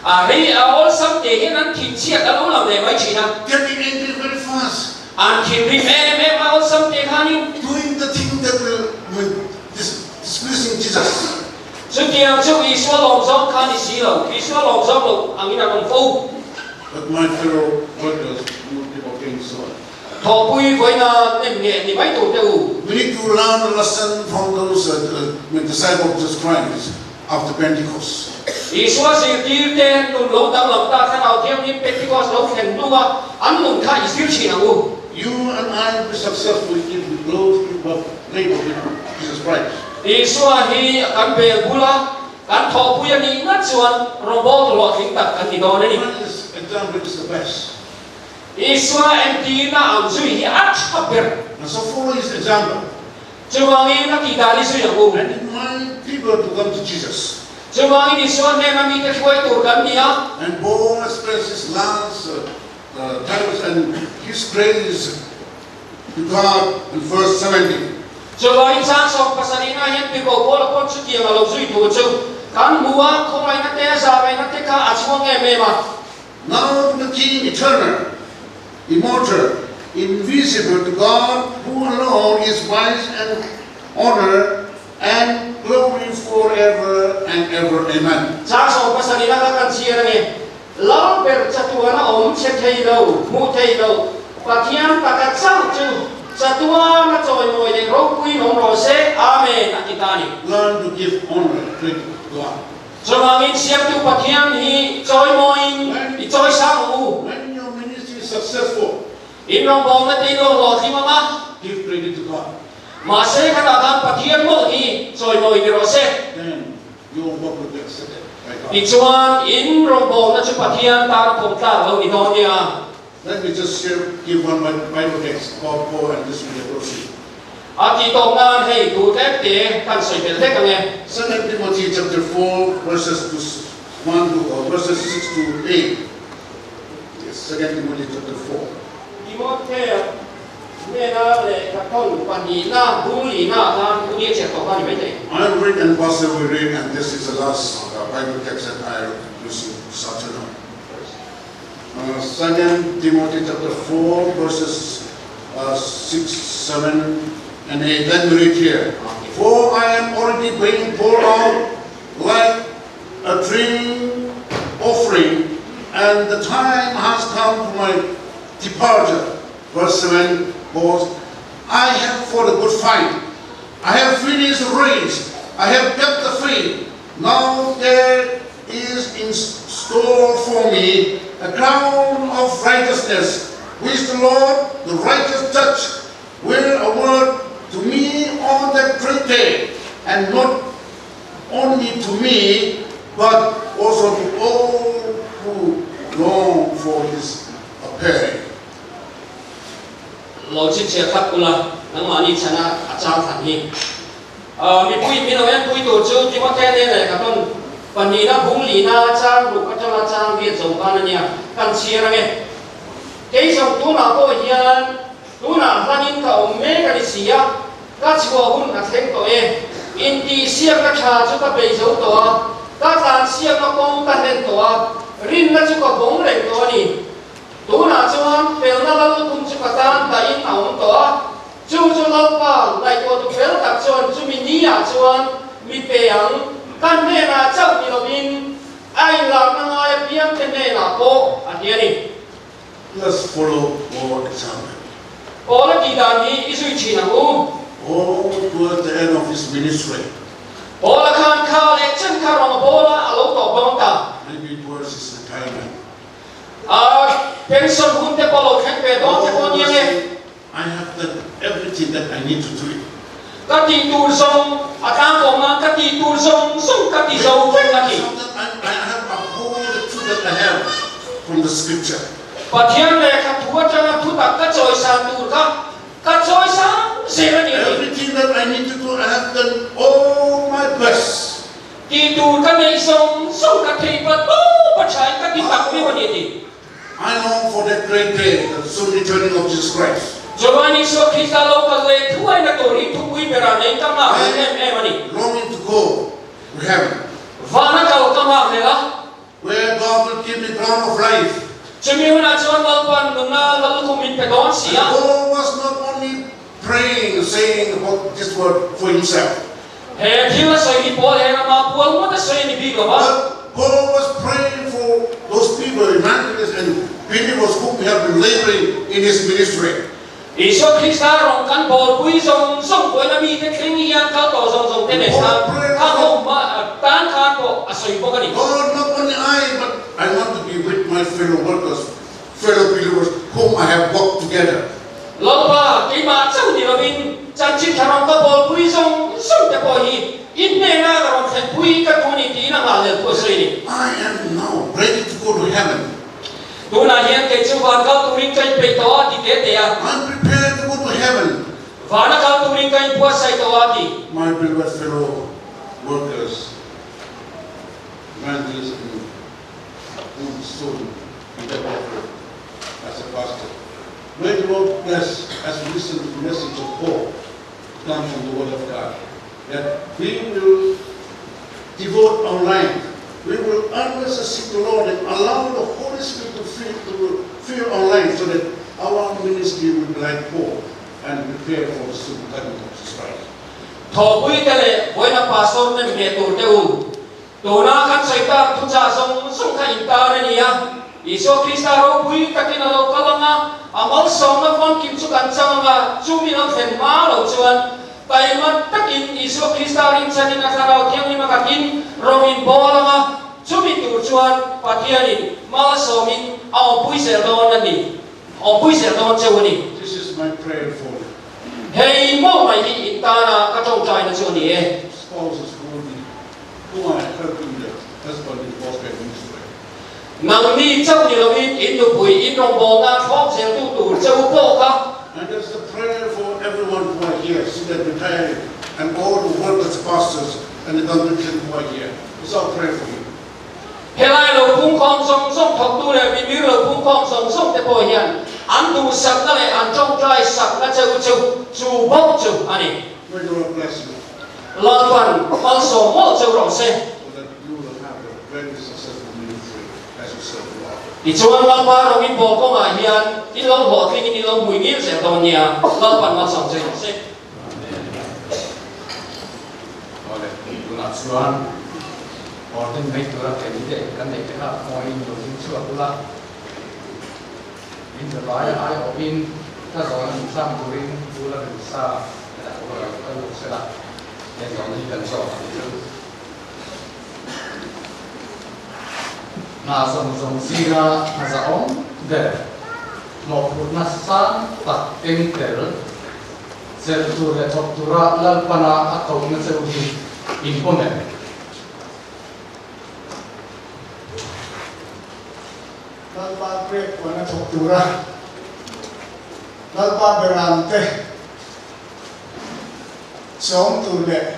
A rei a awlsam te hian an thin chhiat a lo lang leh mai thin a.
Getting angry very fast.
An thinrim em em a awlsam te khanin.
Doing the thing that will displeasing Jesus.
Chutiang chu Isua lawm zawng kha ni si lo, Isua lawm zawng lo angin an awm fo.
But my fellow workers would be okay so.
Thawhpui vawiina nem nge ni mai tur te u.
We need to learn a lesson from those disciples of Jesus Christ after Pentecost.
Isua zirtir te nun lo danglam ta Thlarau Thianghlim Pentecost lo thlen hnua an nun kha i zir thin ang u.
You and I will be successful if we closely work labor with Jesus Christ.
Isua hi kan bel bula kan thawhpui a nih ngat chuan rawngbawltu hlawhtling tak kan ni dawn a ni.
Christ's example is the best.
Isua entirna ang zui hi a tha ber.
And so follow his example.
Chuvangin a tih dan hi zui ang u.
And invite people to come to Jesus.
Chuvangin Isua hnena mite hruai tur kan ni a.
And Paul expressed his last thanks and his praise to God in verse 17.
Chuvangin chang 17 ah hian Tirhkoh Paula pawn chutiang a lo zui tur chu kan hmu a, khawngaihna te, zahraihna te kha a chhuang em em a.
Now to the King eternal, immortal, invisible, to God who alone is wise and honor and glory forever and ever. Amen.
Chang 17 a kha kan chhiar ange, Lal ber chatuan a awm chhe thei lo, hmuh thei lo, Pathian taka chauh chu chatuan a chawimawi leh ropui awm rawh se, Amen, a ti ta a ni.
Learn to give honor to God.
Chuvangin Siamtu Pathian hi chawimawiin i chawi sang ang u.
When your ministry is successful.
In rawngbawlna te i lo hlawhtling ang a.
Give credit to God.
Mahse khatah khan Pathian mawlh hi chawimawi ni rawh se.
Then your work will be accepted by God.
Tichuan, in rawngbawlna chu Pathian tan a pawm tlak lo ni dawn nia.
Let me just share, give one Bible text about Paul and this will be closing.
A tih tawp nan hei thu tlem te kan sawi belh hlek ang e.
Second Timothy chapter 4 verses to 1 to uh, verses 6 to 8. Yes, Second Timothy chapter 4.
Timothea hnena lehkha thawn pahnihna bung lihna ah khan thu ni a chhiat tawh kha a ni maithei.
I read and Pastor will read and this is the last uh, Bible text that I will use this afternoon. Uh, Second Timothy chapter 4 verses uh, 6, 7 and 8. Let me read here. For I am already being poured out like a drink offering, and the time has come for my departure. Verse 7 goes, I have fought a good fight. I have finished the race. I have kept the faith. Now there is in store for me a crown of righteousness, which the Lord, the righteous judge, will award to me on that great day, and not only to me, but also to all who long for his appearing.
Lo chhinchhiah thlap ula, nangmahni chhana a chang thlan hi. Mipui min lo enpui tur chu Timothea nen lehkha tawn pahnihna bung lihna chang ruk atanga chang riat zo khan a nia, kan chhiar ang e. Kei zawng tunah pawh hian tunah hlanin ka awm mek a ni si a, ka chhuah hun a thleng tawh e. Intihsiakna tha chu ka bei zo tawh a, ka tlansiakna kawng ka hlen tawh a, rinna chu ka bawng reng tawh a ni. Tunah chuan felna lal lukhum chu ka tan dahin a awm tawh a, Chu chu Lalpa ngaihtuah tu fel tak chuan chumi ni ah chuan mi pe ang, ka hnenah chauh ni lovin a inlarna ngai apiang te hnenah pawh a ti a ni.
Let's follow Paul example.
Paula tih dan hi i zui thin ang u.
Paul towards the end of his ministry.
Paula khan kha leh chen kha rawng a bawl a, a lo tawp dawn ta.
Maybe towards his retirement.
A pension hun te pawh lo thleng ve dawn te pawh a nia nge.
I have done everything that I need to do it.
Ka tih tur zawng a tlangkawm nan ka tih tur zawng zawng ka ti zo vek a ti.
So that I, I have uphold the truth that I have from the scripture.
Pathian lehkha thu atanga thutak ka chawisan tur kha ka chawisan zel a ni a ti.
Everything that I need to do, I have done all my best.
Tih tur ka neih zawng zawng ka theih pat tawp a thain ka ti tak miau a ni a ti.
I long for that great day, the soon returning of Jesus Christ.
Chuan Isua Krista lo kal leh thuaina tur hi thupui berah nei ka nghak hlel em em a ni.
Longing to go to heaven.
Vana kal ka nghak hlel a.
Where God will give me crown of life.
Chumi hunah chuan Lalpan nunna lallukhum min pe dawn si a.
And Paul was not only praying, saying about this word for himself.
He thil a sawi hi Paul hian ama pual ngawt a sawi a ni bik lo va.
But Paul was praying for those people, evangelists and believers whom he had been laboring in his ministry.
Isua Krista rawng kan bawlpui zawng zawng pawhin a mite thleng hian kal tawh zawng zawng te nen khan kha ho tan khan pawh a sawi bawk a ni.
God, not only I, but I want to be with my fellow workers, fellow believers whom I have worked together.
Lalpa, keimah chauh ni lovin chanchin tha rawng ka bawlpui zawng zawng te pawh hi i hnena ka rawn thlenpui ka duh a ni tiin a nghahhlel thu a sawi a ni.
I am now ready to go to heaven.
Tunah hian kei chu van kal turin ka inpeih tawh a ti te te a.
I am prepared to go to heaven.
Vana kal turin ka inbuatsaih tawh a ti.
My beloved fellow workers, evangelists and who soon be the offer as a pastor. May the Lord bless as we listen to the message of hope come from the Word of God, that we will devote our life, we will earnestly seek the Lord and allow the Holy Spirit to fill, to fill our life so that our ministry will be like Paul and prepare for the soon coming of Jesus Christ.
Thawhpui te leh vawiina pastor nem hneh tur te u. Tuna kan sawi tak thuchah zawng zawng kha intar a ni a, Isua Krista ropui takin a lo kal ang a, a malsawmna famkim chu kan chang ang a, chumi lo thlen hma lo chuan taima takin Isua Krista rinchhanin a Thlarau Thianghlim a khatin rawng in bawl ang a, chumi tur chuan Pathianin malsawmin a awmpui zel dawn a ni, awmpui zel dawn cheu a ni.
This is my prayer for you.
Hei maw mai hi in tana ka tawngtaina chu a ni e.
Spouses who will be who are helping their husband in gospel ministry.
Nangni chauh ni loin in nupui in rawngbawlna thlawp zeltu tur che u pawh kha.
And that's the prayer for everyone who are here, seated, retired, and all the workers, pastors, and the congregation who are here. It's our prayer for you.
Helai lo pungkhawm zawng zawng thawktu leh mimir lo pungkhawm zawng zawng te pawh hian an duhsakna leh an tawngtai sakna che u chu chu bawk chu a ni.
May the Lord bless you.
Lalpan malsawm mawlh cheu rawh se.
So that you will have a very successful ministry as you serve the Lord.
Tichuan Lalpa rawng in bawl kawngah hian in lo hlawhtling in in lo hmui ngil zel dawn nia, Lalpan malsawm cheu rawh se.
Awle, tunah chuan Orden mai tura candidate kan neih te kha khawngaih lo ding chhuak ula, min zavai a aiawhin ka zawhna min chhang turin Pu Lalrinsa te lah pawh lo kal lut sela, he zawhna hi kan zawk ang chu. Hna zawng zawng zinga hna zahawm ber mawhphurhna sang tak eng tel chelh tur leh thawk tura Lalpana a kohna cheu hi in pawm em?
Lalpa pek puana thawk tura Lalpa beramte chawm tur leh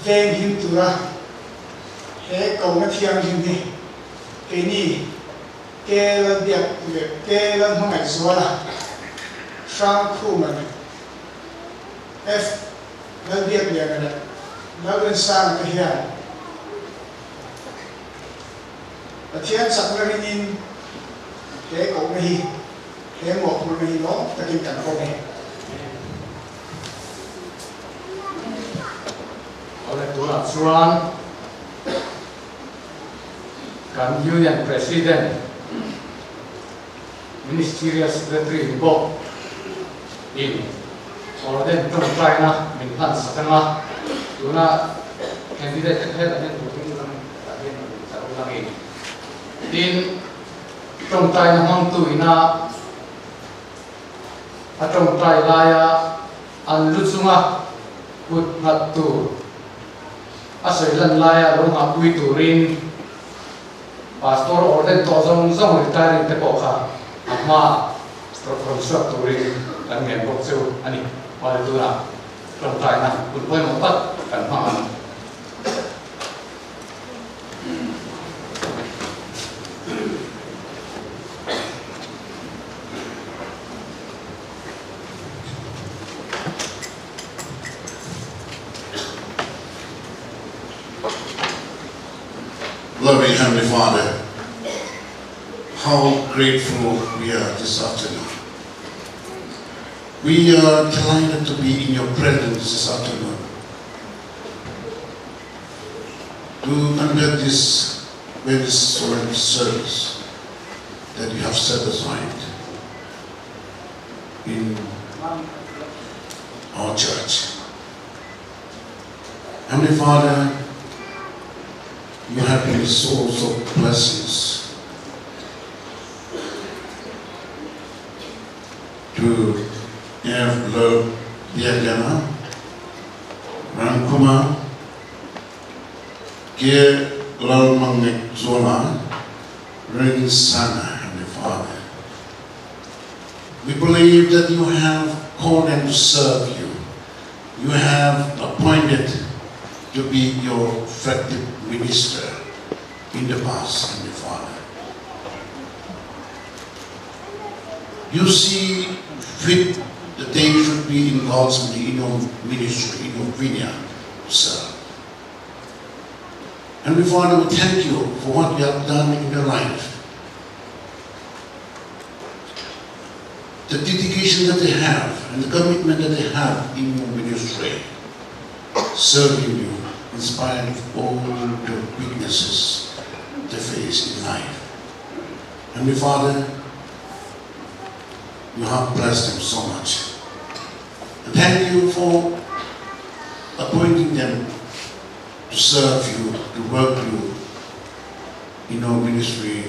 veng him tura he kohna thianghlim hi keini Ke Lalbiak leh Ke Lalhmangaihzuala, Hrangkhuma leh F Lalbiakliana leh Lalrinsanga te hian Pathian chakna ringin he kohna hi, he mawhphurhna hi lawm takin kan pawm e.
Awle tunah chuan kan Union President, Ministerial Secretary ni bawk in Orden tawngtaina min hlan sak ang a, tuna candidate te phet ah hian tur in lang tah hian min chah u lang in. Tin, tawngtaina hmangtu ina a tawngtai laia an lu chunga kut nghat tur a sawi lan laia lo nghahpui turin Pastor orden tawh zawng zawng retiring te pawh kha a hma rawn chhuak turin kan ngen bawk chu a ni. Mahni tunah tawngtaina hun pawimawh tak kan hmang ang.
Loving Heavenly Father, how grateful we are this afternoon. We are delighted to be in your presence this afternoon to conduct this very solemn service that you have set aside in our church. Heavenly Father, you have been a source of blessings to F. Lo Biagana, Ramkumar, K. Lalmangek Zola, Rin Sana, Heavenly Father. We believe that you have called them to serve you. You have appointed to be your effective minister in the past, Heavenly Father. You see fit that they should be in God's in your ministry, in your vineyard, sir. Heavenly Father, we thank you for what you have done in their life. The dedication that they have and the commitment that they have in your ministry, serving you in spite of all the weaknesses they face in life. Heavenly Father, you have blessed them so much. And thank you for appointing them to serve you, to work you in our ministry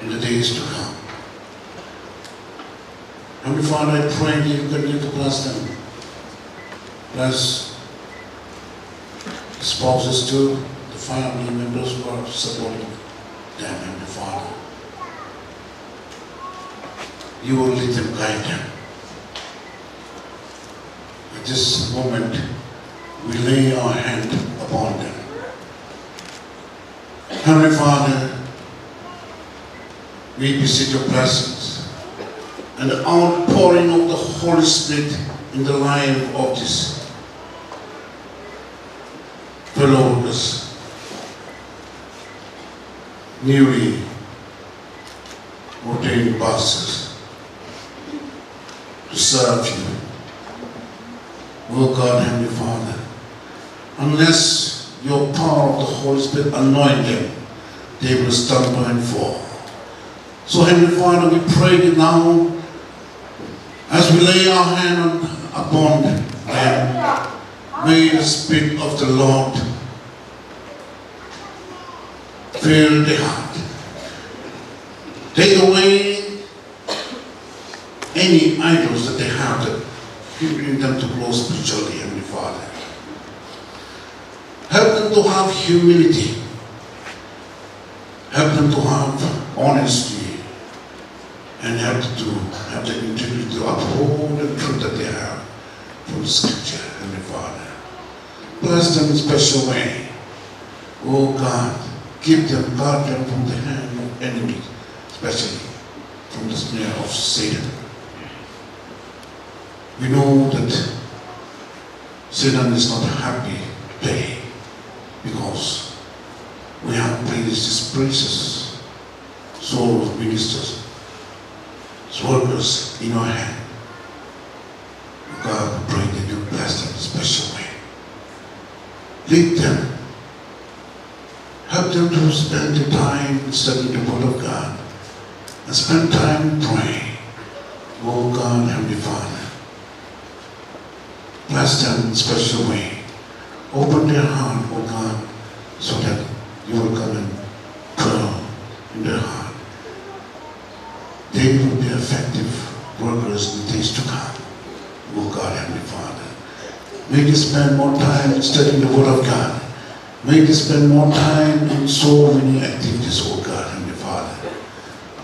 in the days to come. Heavenly Father, I pray that you continue to bless them. Bless the spouses too, the family members who are supporting them, Heavenly Father. You will lead them, guide them. At this moment, we lay our hand upon them. Heavenly Father, we beseech your presence and the outpouring of the Holy Spirit in the life of this fellow workers, newly ordained pastors, to serve you. O God, Heavenly Father, unless your power of the Holy Spirit anoint them, they will stumble and fall. So, Heavenly Father, we pray that now, as we lay our hand upon them, may the Spirit of the Lord fill their heart. Take away any idols that they have that hindering them to grow spiritually, Heavenly Father. Help them to have humility. Help them to have honesty. And help them to have the integrity to uphold the truth that they have from the Scripture, Heavenly Father. Bless them in special way. Oh God, keep them, guard them from the hand of enemies, especially from the snare of Satan. We know that Satan is not happy today because we have placed these precious soul ministers, workers in our hand. God, we pray that you bless them in a special way. Lead them. Help them to spend the time studying the Word of God and spend time praying. Oh God, Heavenly Father, bless them in a special way. Open their heart, oh God, so that you will come and dwell in their heart. They will be effective workers in the days to come. Oh God, Heavenly Father, may they spend more time studying the Word of God. May they spend more time in so many activities, oh God, Heavenly Father.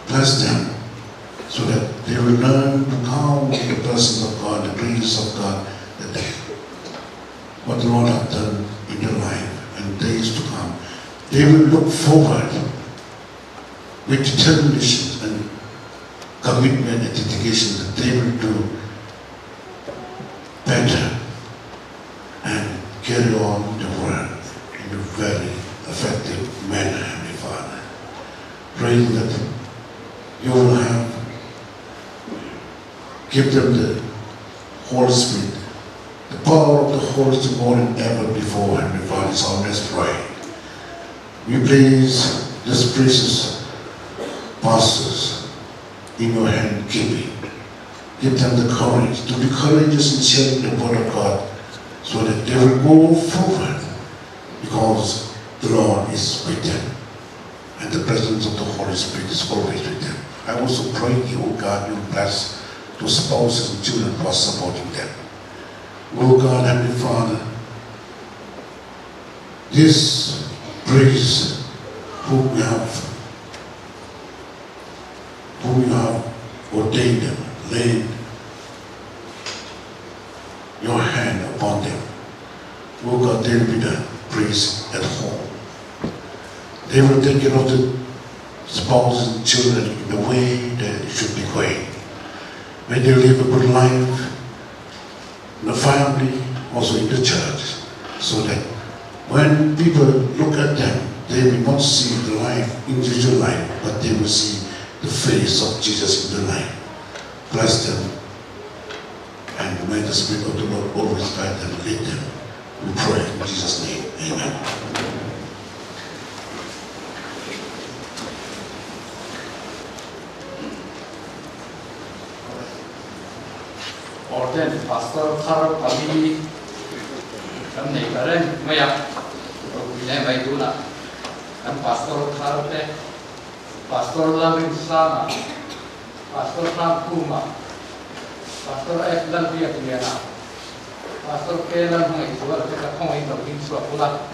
Bless them so that they will learn to count the blessings of God, the grace of God, that what the Lord has done in their life and days to come. They will look forward with determination and commitment and dedication that they will do better and carry on the work in a very effective manner, Heavenly Father. Praying that you will give them the Holy Spirit, the power of the Holy Spirit more than ever before, Heavenly Father, is our next prayer. We place this precious pastors in your hand keeping. Give them the courage to be courageous in sharing the Word of God so that they will go forward because the Lord is with them and the presence of the Holy Spirit is always with them. I also pray you, O God, you bless those spouses and children who are supporting them. O God, Heavenly Father, this priest whom you have ordained them, laid your hand upon them. O God, they will be the priests at home. They will take care of the spouses and children in the way that it should be going. May they live a good life in the family, also in the church, so that when people look at them, they will not see the life, individual life, but they will see the face of Jesus in their life. Bless them, and may the Spirit of the Lord always guide them, lead them. We pray in Jesus' name. Amen.
Ordained Pastor Thar Pali kan nei ta reng mai a, ropui le mai tunah kan Pastor Thar te, Pastor Lalrin Sanga, Pastor Hrangkhuma, Pastor F Lalbiakliana, Pastor K Lalhmangaihzuala te ka khawngaihin lo ding chhuak ula,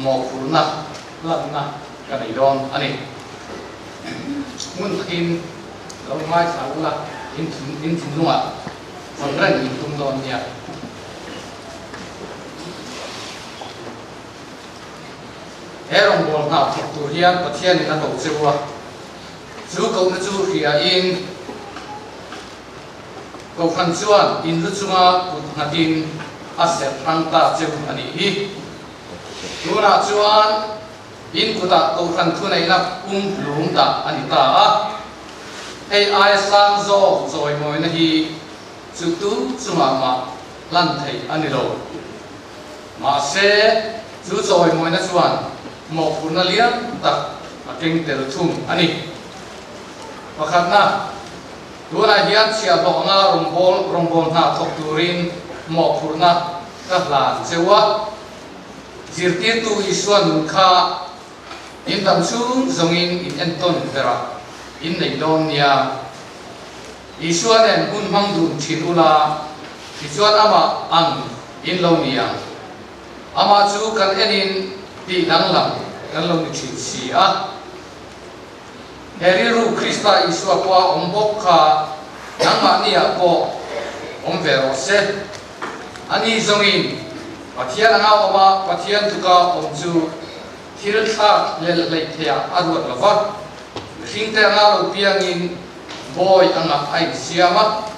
mawhphurhna hlanna ka nei dawn a ni. Hmun takin lo ngaithla ula, in thinlungah vawn reng in tum dawn nia. He rawngbâwl hna thawk tûr hian Pathianin a ko che u a, chu kohna chu hriain Kohhran chuan in lu chunga kut nghatin a serh hrang ta che u a nih hi. Tûnah chuan in kutah Kohhran thuneihna pumhlûm dah a ni ta a, hei aia sâng zâwk chawimawina hi chu tu chungah mah hlan theih a ni lo. Mahse, chu chawimawina chuan mawhphurhna lian tak a keng tel thung a ni. Pakhatna, tunah hian chhiahhlawh anga rawngbâwl rawngbâwl hna thawk turin mawhphurhna ka hlan cheu a. Zirtirtu Isua nun kha in dam chhung zawngin in entawn berah in nei dawn nia. Isua nen hun hmang dun thin ula, tichuan amah ang in lo ni ang. Amah chu kan enin tih danglam kan lo ni thin si a. He rilru Krista Isua pawha awm bawk kha nangmahniah pawh awm ve rawh se. Ani zawngin Pathian anga awm a, Pathian tluka awm chu thil thlak hlelh hleih theiah a ruat lo va. Mihringte anga lo piangin Bawi anga a insiam a,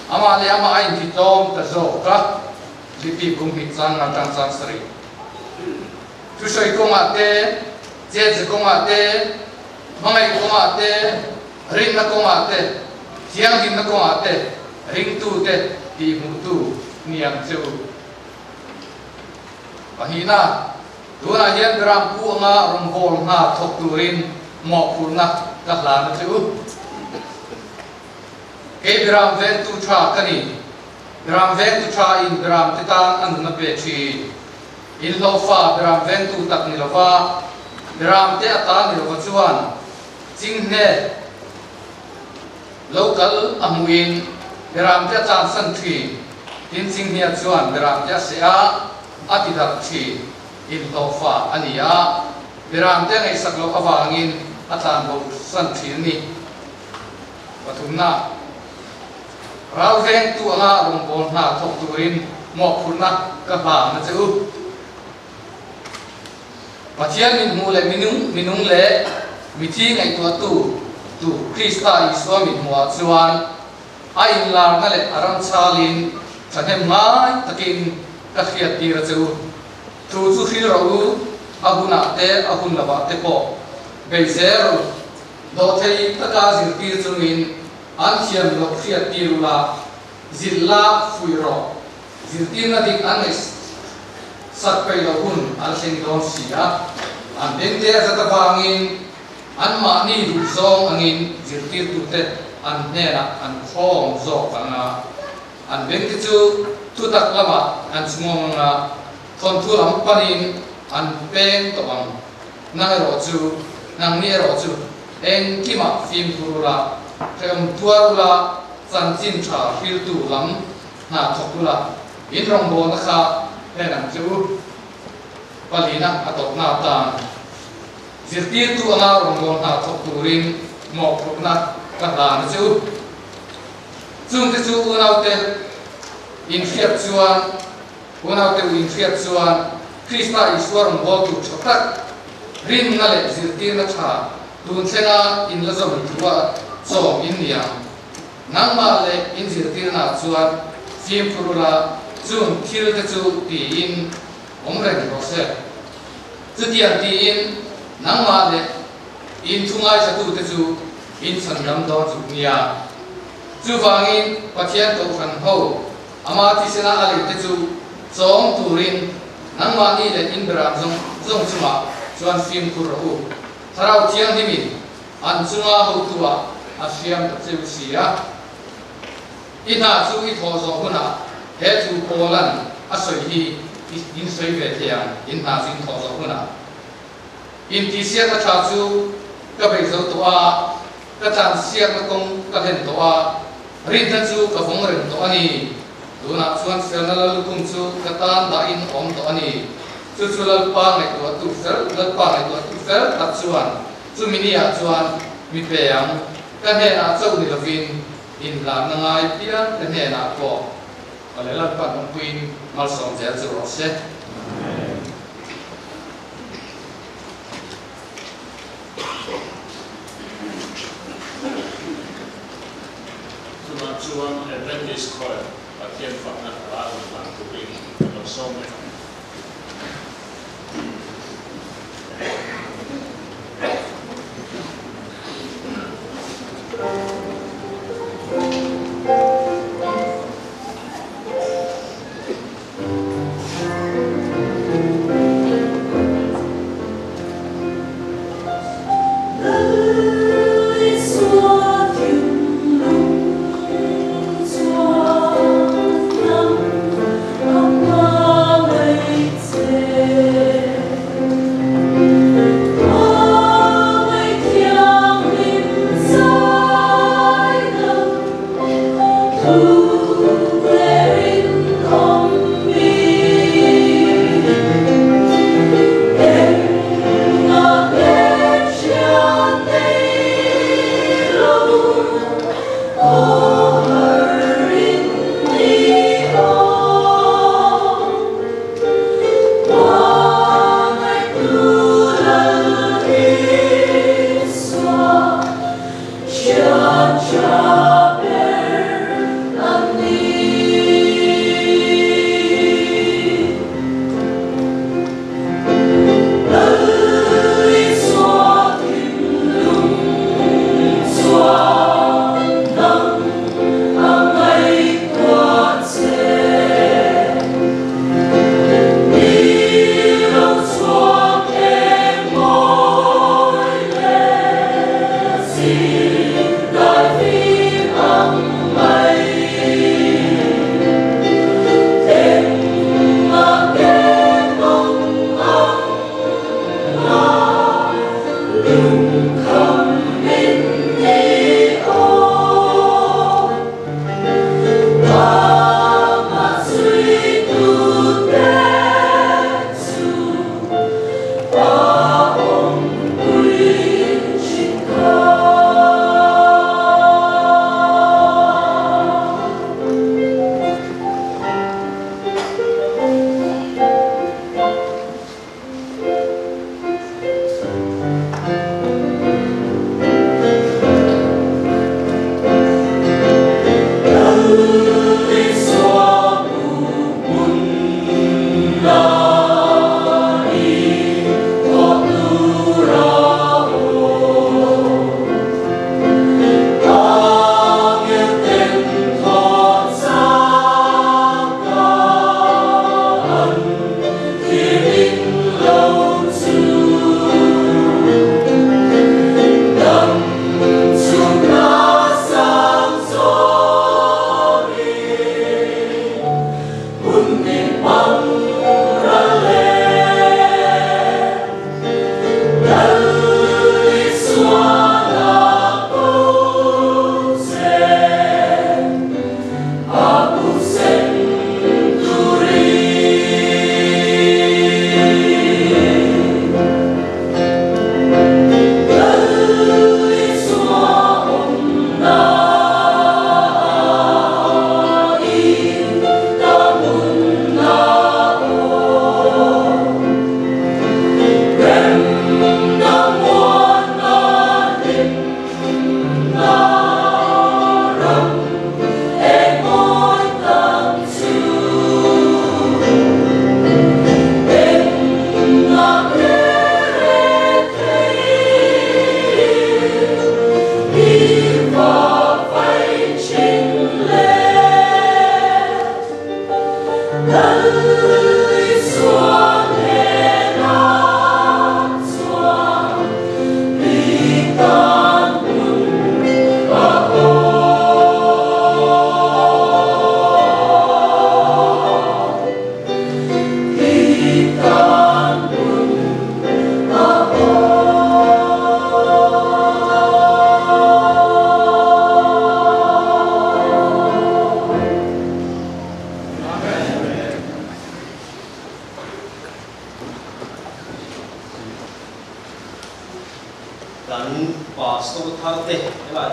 amah leh amah a intitlawm ta zawk a, Lipi kum hnih chang nga tang chang sarih. Thusawi kawngah te, chetze kawngah te, hmangaih kawngah te, rinna kawngah te, thianghlimna kawngah te ringtute tihhmuhtu ni ang che u. Pahnihna, Tunah hian Gram pu anga rawngbâwl hna thawk turin mawhphurhna ka hlan a che u. Kei Gram vengtu tha ka ni. Gram vengtu tha in Gram te tan a nun a pe thin. In hlawhfa Gram vengtu tak ni lova, Gram te atan ni lova chuan chinghne lo kal a hmuhin Gram te a tlansan thin. Tin chinghne chuan Gram te a seh a. A ti darh thin, inhlawhfa a ni a, Biramte ngaihsak loh avangin a tlan bo san thin a ni. Pathumna, Ral vengtu anga rawngbâwl hna thawk turin mawhphurhna ka hlan a che u. Pathian min hmuh leh minung minung leh mithi ngaihtuahtu tu Krista Isua min hmuhah chuan A inlarna leh a ram chhalin thahnem ngai takin ka hriat tir a che u. Thu chu hril rawh u, a hunah te a hun lovah te pawh bei zel rawh u. Dawhthei taka zirtir chungin an thiam loh hriat tir ula, zilh la fuih rawh. Zirtirna dik an ngaih sak peih loh hun an thleng dawn si a, an bengte a zat avangin Anmahni duhzawng angin zirtirtute an hnenah an khawm zawk ang a, an bengte chu thutak lamah an chhungawng ang a, thawnthu lam panin an peng tawh ang. Nang erawh chu, nangni erawh chu engkimah fimkhur ula, hrehawm tuar ula, chanchin tha hriltu lam hna thawk ula, in rawngbawlna kha hlen ang che u. Palina a tawpna atan. Zirtirtu anga rawngbâwl hna thawk turin mawhphurhna ka hlan a che u. Chungte chu unaute inhriat chuan, unaute u inhriat chuan Krista Isua rawngbâwl tur tha tak, rinna leh zirtirna tha tun thlenga in la zawm thua chawm in ni ang. Nangmah leh in zirtirnaah chuan fimkhur ula, chung thilte chu tiin awm reng rawh se. Chutiang tiin nangmah leh in thu ngaithlatute chu in chhan dam dawn zuk nia. Chuvangin Pathian Kohhran ho ama thisena a leite chu chawng turin nangmahni leh in beram zawng zawng chungah chuan fimkhur rawh u. Thlarau Thianghlimin an chunga hotu-ah a hriam ta cheu si a. I hna chu i thawh zawh hunah he thu Paula'n a sawi hi in sawi ve thei ang, in hna chu in thawh zawh hunah. Intihsiakna tha chu ka bei zo tawh a, ka tlansiakna kawng ka hlen tawh a, Rinna chu ka vawng reng tawh a ni. Tunah chuan felna Lallukhum chu ka tan dahin a awm tawh a ni. Chu chu Lalpa ngaihtuahtu fel, Lalpa ngaihtuahtu fel tak chuan chumi niah chuan mi pe ang. Ka hnenah chauh ni lovin inhlanna ngai piang te hnenah pawh ka leh Lalpa'n awmpuiin malsawm zel chu rawh se.
Chuvang chuan Adventist Choir Pathian fakna hla rawn hlan turin ka lo sawm leh ang.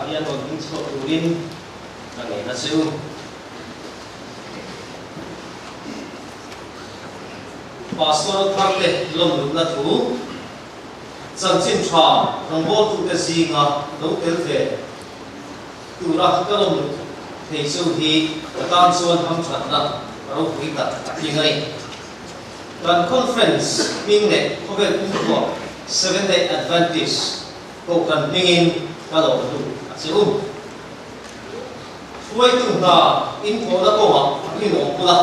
Hetah hian rawn ding chhuak turin ka ngen a che u. Pastor tharte lawmlutna thu, Chanchin tha rawngbawltute zinga lo tel ve tura ka lawmlut thei chu hi ka tan chuan hamthatna ropui tak a tling a ni. Kan conference hming leh khawvel pumpuah Seventh Day Adventist Kohhran hmingin ka lawmlut a che u. Hruaitu hna inthawhna kawngah rinawm bula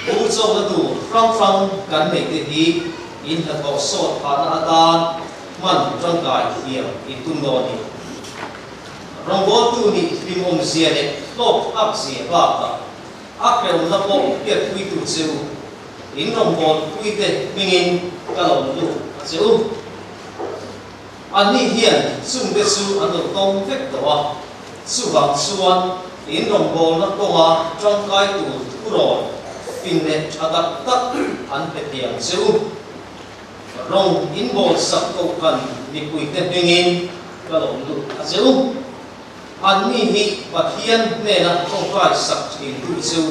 bur chawkna tur hrang hrang kan neih te hi in hnathawh sawt phahna atan hman tangkai thiam in tum dawn ni. Rawngbawltu nih hlimawmzia leh hlawkthlakzia bakah a hrehawmna pawh hriatpuitu che u in rawngbawlpuite hmingin ka lawmlut a che u. Anni hian chungte chu an lo tawng vek tawh a, chuvang chuan in rawngbawlna kawnga tangkai tur thurawn fing leh tha tak tak an pe thei ang che u. Rawng in bawlsak kohhran mipuite hmingin ka lawm lut a che u. Anni hi Pathian hnena tawngtai sak thintu che u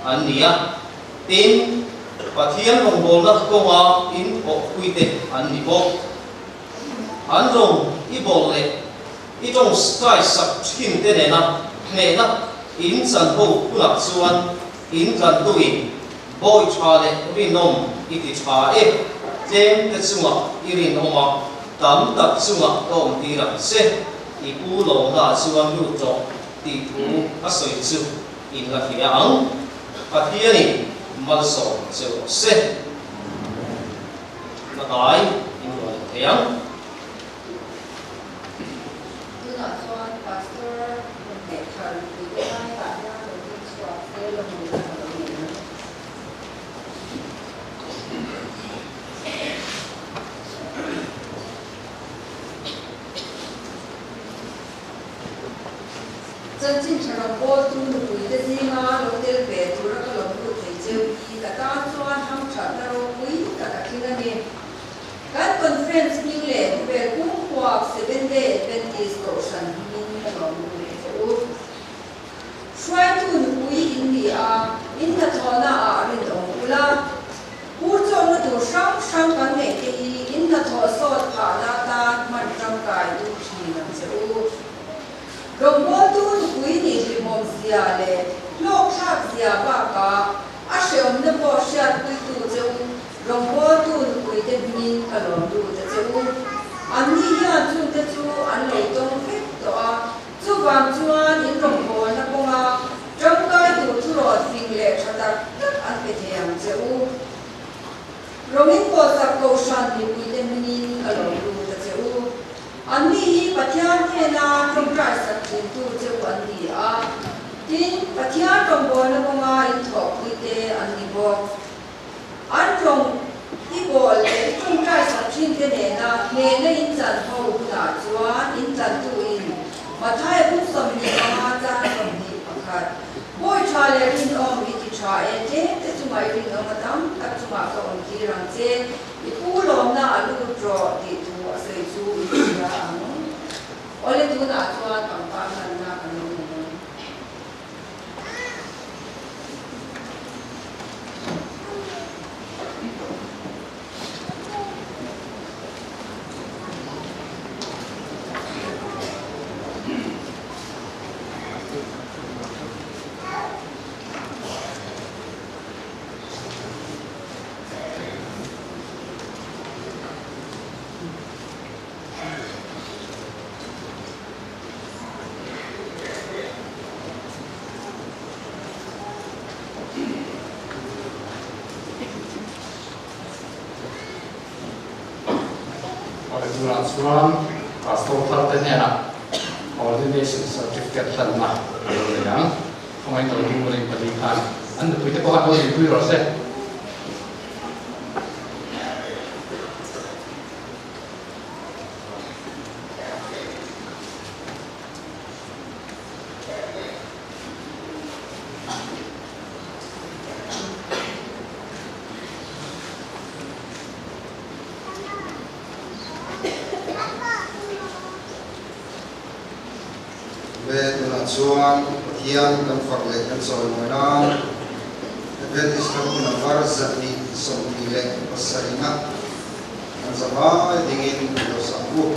an ni a, tin, Pathian rawngbawlna kawnga in thawhpuite an ni bawk. An rawng i bawl leh i tawngtai sak thinte nena hnehna in chan ho hunah chuan in tlantuin bawi tha leh rinawm i ti tha e, tlem te chungah i rinawm a, tam tak chungah ka awm tir ang che, i pu lawmnaah chuan lut rawh tih thu a sawi chu in la hria ang. Pathianin malsawm che rawh se. Hnakai in rawn leh thei ang.
Tunah chuan Pastor rawn neih thar mipuite hmaiah hian rawn ding chhuak se la hmu na ka lo nei ang. Chanchin tha rawngbawltu nupuite zinga lo tel ve tura ka lo lut thei cheu hi ka tan chuan hamthatna ropui tak a tling a ni. Kan conference hming leh khawvel pumpuak Seventh Day Adventist Kohhran hmingin ka lawm lut a che u. Hruaitu nupui in ni a, in hnathawhna ah rinawm ula. Hur chawkna tur hrang hrang kan neih te hi in hnathawh sawt phahna atan hman tangkai duh thin ang che u. Rawngbawltu nupui nih hlimawm zia leh hlawkthlak zia bakah a hreawmna pawh hriatpuitu che u rawngbawltu nupuite hmingin ka lawm lut a che u. Anni hian chungte chu an lo tawng vek tawh a, chuvang chuan in rawngbawlna kawnga Tangkai tur thurawt fing leh tha tak tak an pe thei ang che u. Rawngin pawlsak Kohhran mipuite hmingin ka lawm lut a che u. Anni hi Pathian hnena tawngtai sak thintu che u an ni a, tin, Pathian rawngbawlna kawnga inthawhpuite an ni bawk. An rawng i bawl leh i tawngtai sak thinte nena hnehna in chan ho hunah chuan in tlantuin Mathaia bung 25 chang 21, Bawi tha leh rinawm i ti tha e, tlem te chungah i rinawm a tam tak chungah ka awm tir ang che, i pu lawmna a lut rawh tih thu a sawi chu i hria ang. Awle tunah chuan pangpar hlanna kan lo nei ang.
Tunah chuan Pastor thar te hnenah Ordination Certificate hlanna a lo nei ang. Khawngaih lo ding ring pali khan an nupui te pawh khan lo zirpui rawh se.
Le tunah chuan Pathian kan fak leh kan chawimawi nan Adventist Hlabu number 227 na kan zavai dingin kan lo sak u.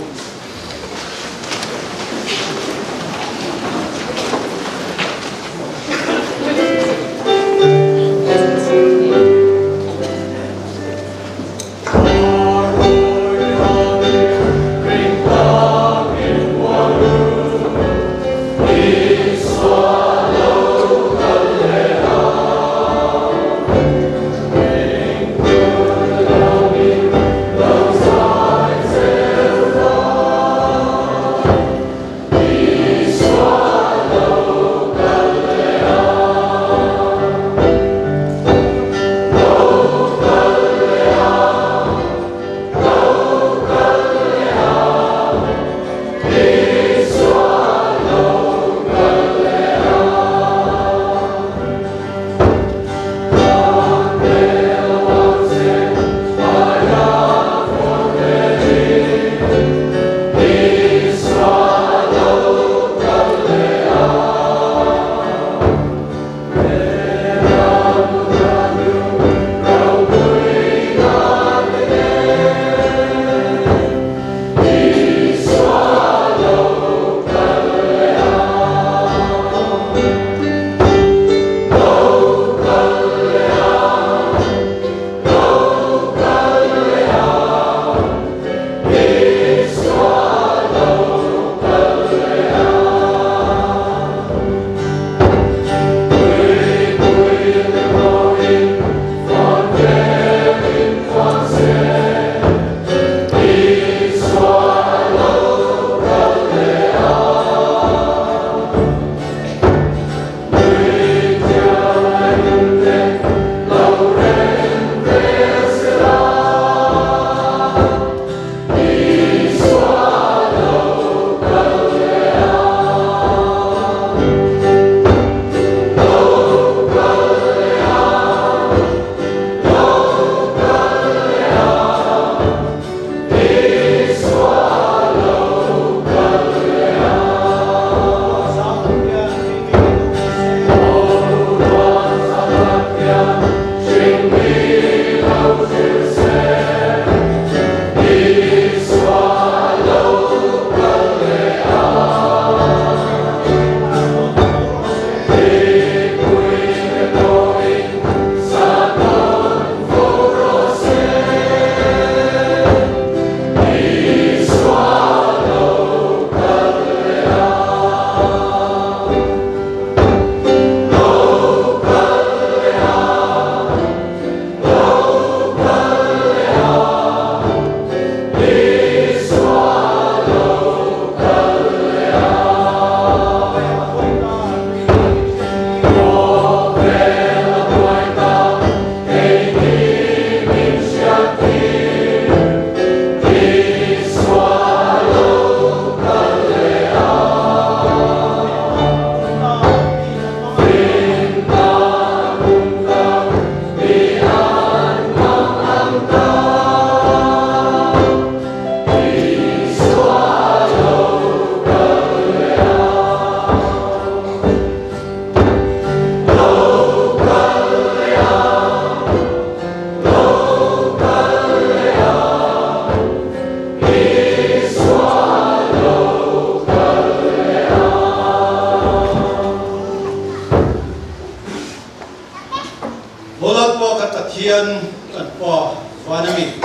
Aw Lalpa kan Pathian kan Pa van ami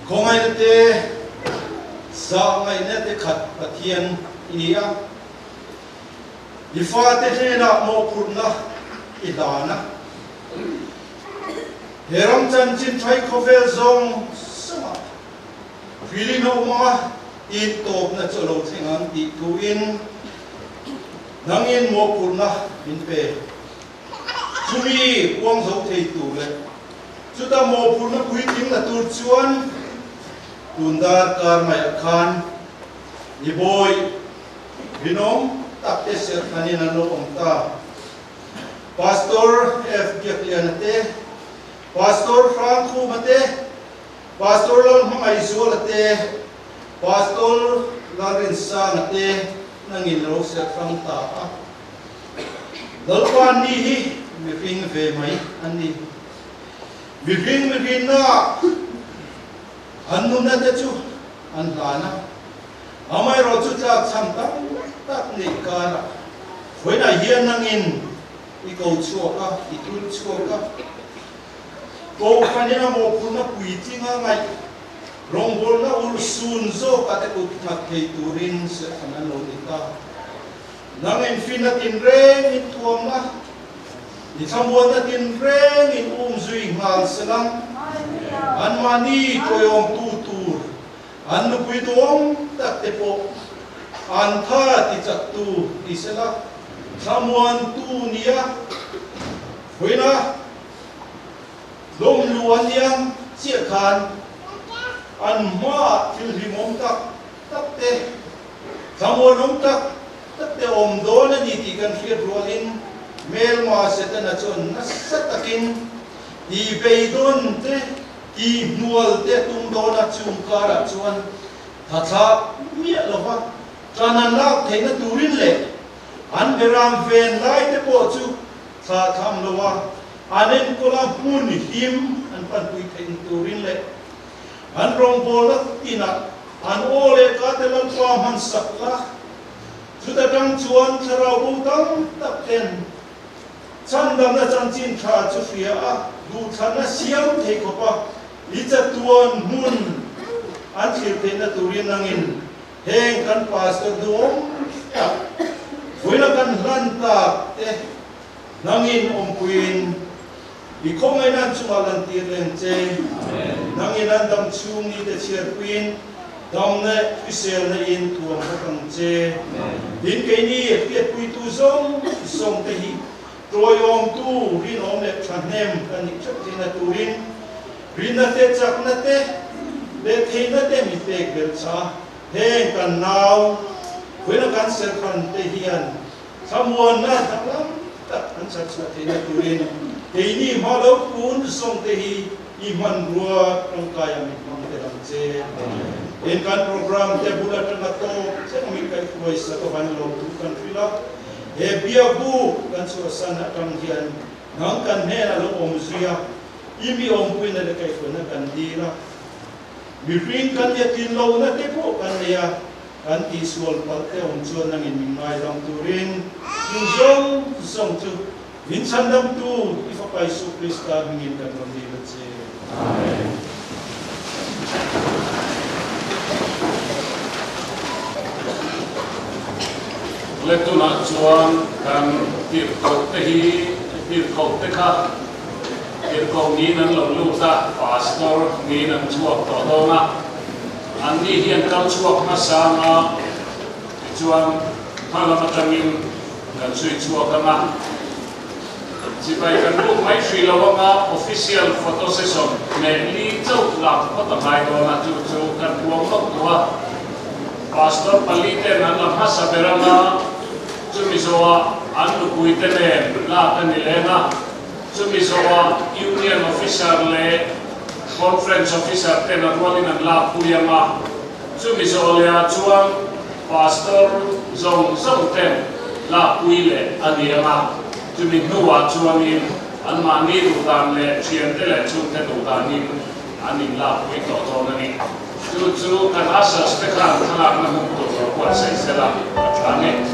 khawngaihna te zahngaihna te khat Pathian i ni a, i fate hnenah mawhphurhna i hlan a, he ram chanchin thai khawvel zawng zawngah hrilin a awm ang a, intawpna chu a lo thleng ang tih thuin nangin mawhphurhna min pe. Chumi puang zo thei tur leh chuta mawhphurhna puitling la tur chuan tun darkar maiah khan i bawi rinawm tak te serhtanin an lo awm ta. Pastor F. Biakliana te, Pastor Hrangkhuma te, Pastor Lalhmangaihzuala te, Pastor Lalrinsanga te,
nangin lo ser hrang ta a. Lalpa ni hi mihring ve mai an ni. Mihring mihrinna an nunna te chu an hlan a, amaherawhchu tlakchham tam tak neih karah vawiinah hian nangin i ko chhuak a, i tul chhuak a. Kohhranin a mawhphurhna puitlinga ngaih rawngbawlna urhsun zawkah te kut nghat thei turin serhtan an lo ni ta. Nang infinna tinreng in thuam a, i thlamuanna tinreng in um zui nghal sela, anmahni tawiawmtu tur an nupui duhawm tak te pawh an tha tichaktu ni sela, thlamuantu nia vawiina lawmlu an niang chiah khan an hmaah thil hlimawm tak tak te Thlamuanawm tak tak te awm dawn a ni tih kan hriat rualin hmelma Setana chuan nasa takin tih beidawn te, tih hnual te tum dawn a, chung karah chuan tha thlak miah lova tan an lak theihna turin leh an beram ven lai te pawh chu thlah tham lova an enkawl a hmun him an panpui theihna turin leh An rawngbawlna inah an aw leh ka te Lalpa hman sak la, chuta tang chuan thlarau bo tam tak ten chhandamna chanchin tha chu hria a, duhthlanna siam thei khawpa i chatuan hmun an thlir theihna turin nangin heng kan pastor duhawm tak vawiina kan hlan tak te nangin awmpuiin I khawngaihna an chungah lantir reng che. Nangin an dam chhung ni te chhiarpuiin damna hriselna in thuam bawk ang che. Tin, keini hriatpuitu zawng zawng te hi tawiawmtu rinawm leh thahnem kan nih theuh theihna turin rinna te, chakna te leh theihna te mi pek belh cha. Heng kan nau, vawiina kan serhran te hian Thlamuanna danglam tak an chhar chhuah theihna turin keini hma lo kun zawng te hi i hmanrua tangkaia min hmang tel ang che. Tin, kan program te bul atanga tawp thleng min kaihhruai sak avan lawmthu kan hrilh a, he biakbuk kan chhuahsan atang hian nang kan hnenah lo awm zui a, i mi awmpuina leh kaihhruaina kan dil a, mihring kan nia tlin lohna te pawh kan nei a. Kan tihsual palh te awm chuan nangin min ngaidam turin chung zawng zawng chu min chhandamtu i Fapa Isu Krista hmingin kan rawn dil a che. Amen.
Le tunah chuan kan tirhkoh te hi tirhkoh te kha tirhkoh niin an lo lut a, pastor niin an chhuak tawh dawn a. Anni hian kal chhuak hmasa anga tichuan hma lam atangin kan zui chhuak anga chibai kan buk mai hrih lo anga official photo session leh li chauh lak phawt a ngai dawn a, chu chu kan puang lawk duh a. Pastor pali ten an la hmasa ber anga chumi zawhah an nupui te nen lak a ni leng a. Chumi zawhah Union Officer leh Conference Officer ten a rualin an lak pui ang a, chumi zawh lehah chuan Pastor zawng zawng ten lak pui leh a ni ang a, chumi hnuah chuanin anmahni duhdan leh thiante leh chhungte duhdanin an inlak pui tawh dawn a ni. Chu chu kan ushers te khan thlalakna hmun tur lo buatsaih sela a tha nge.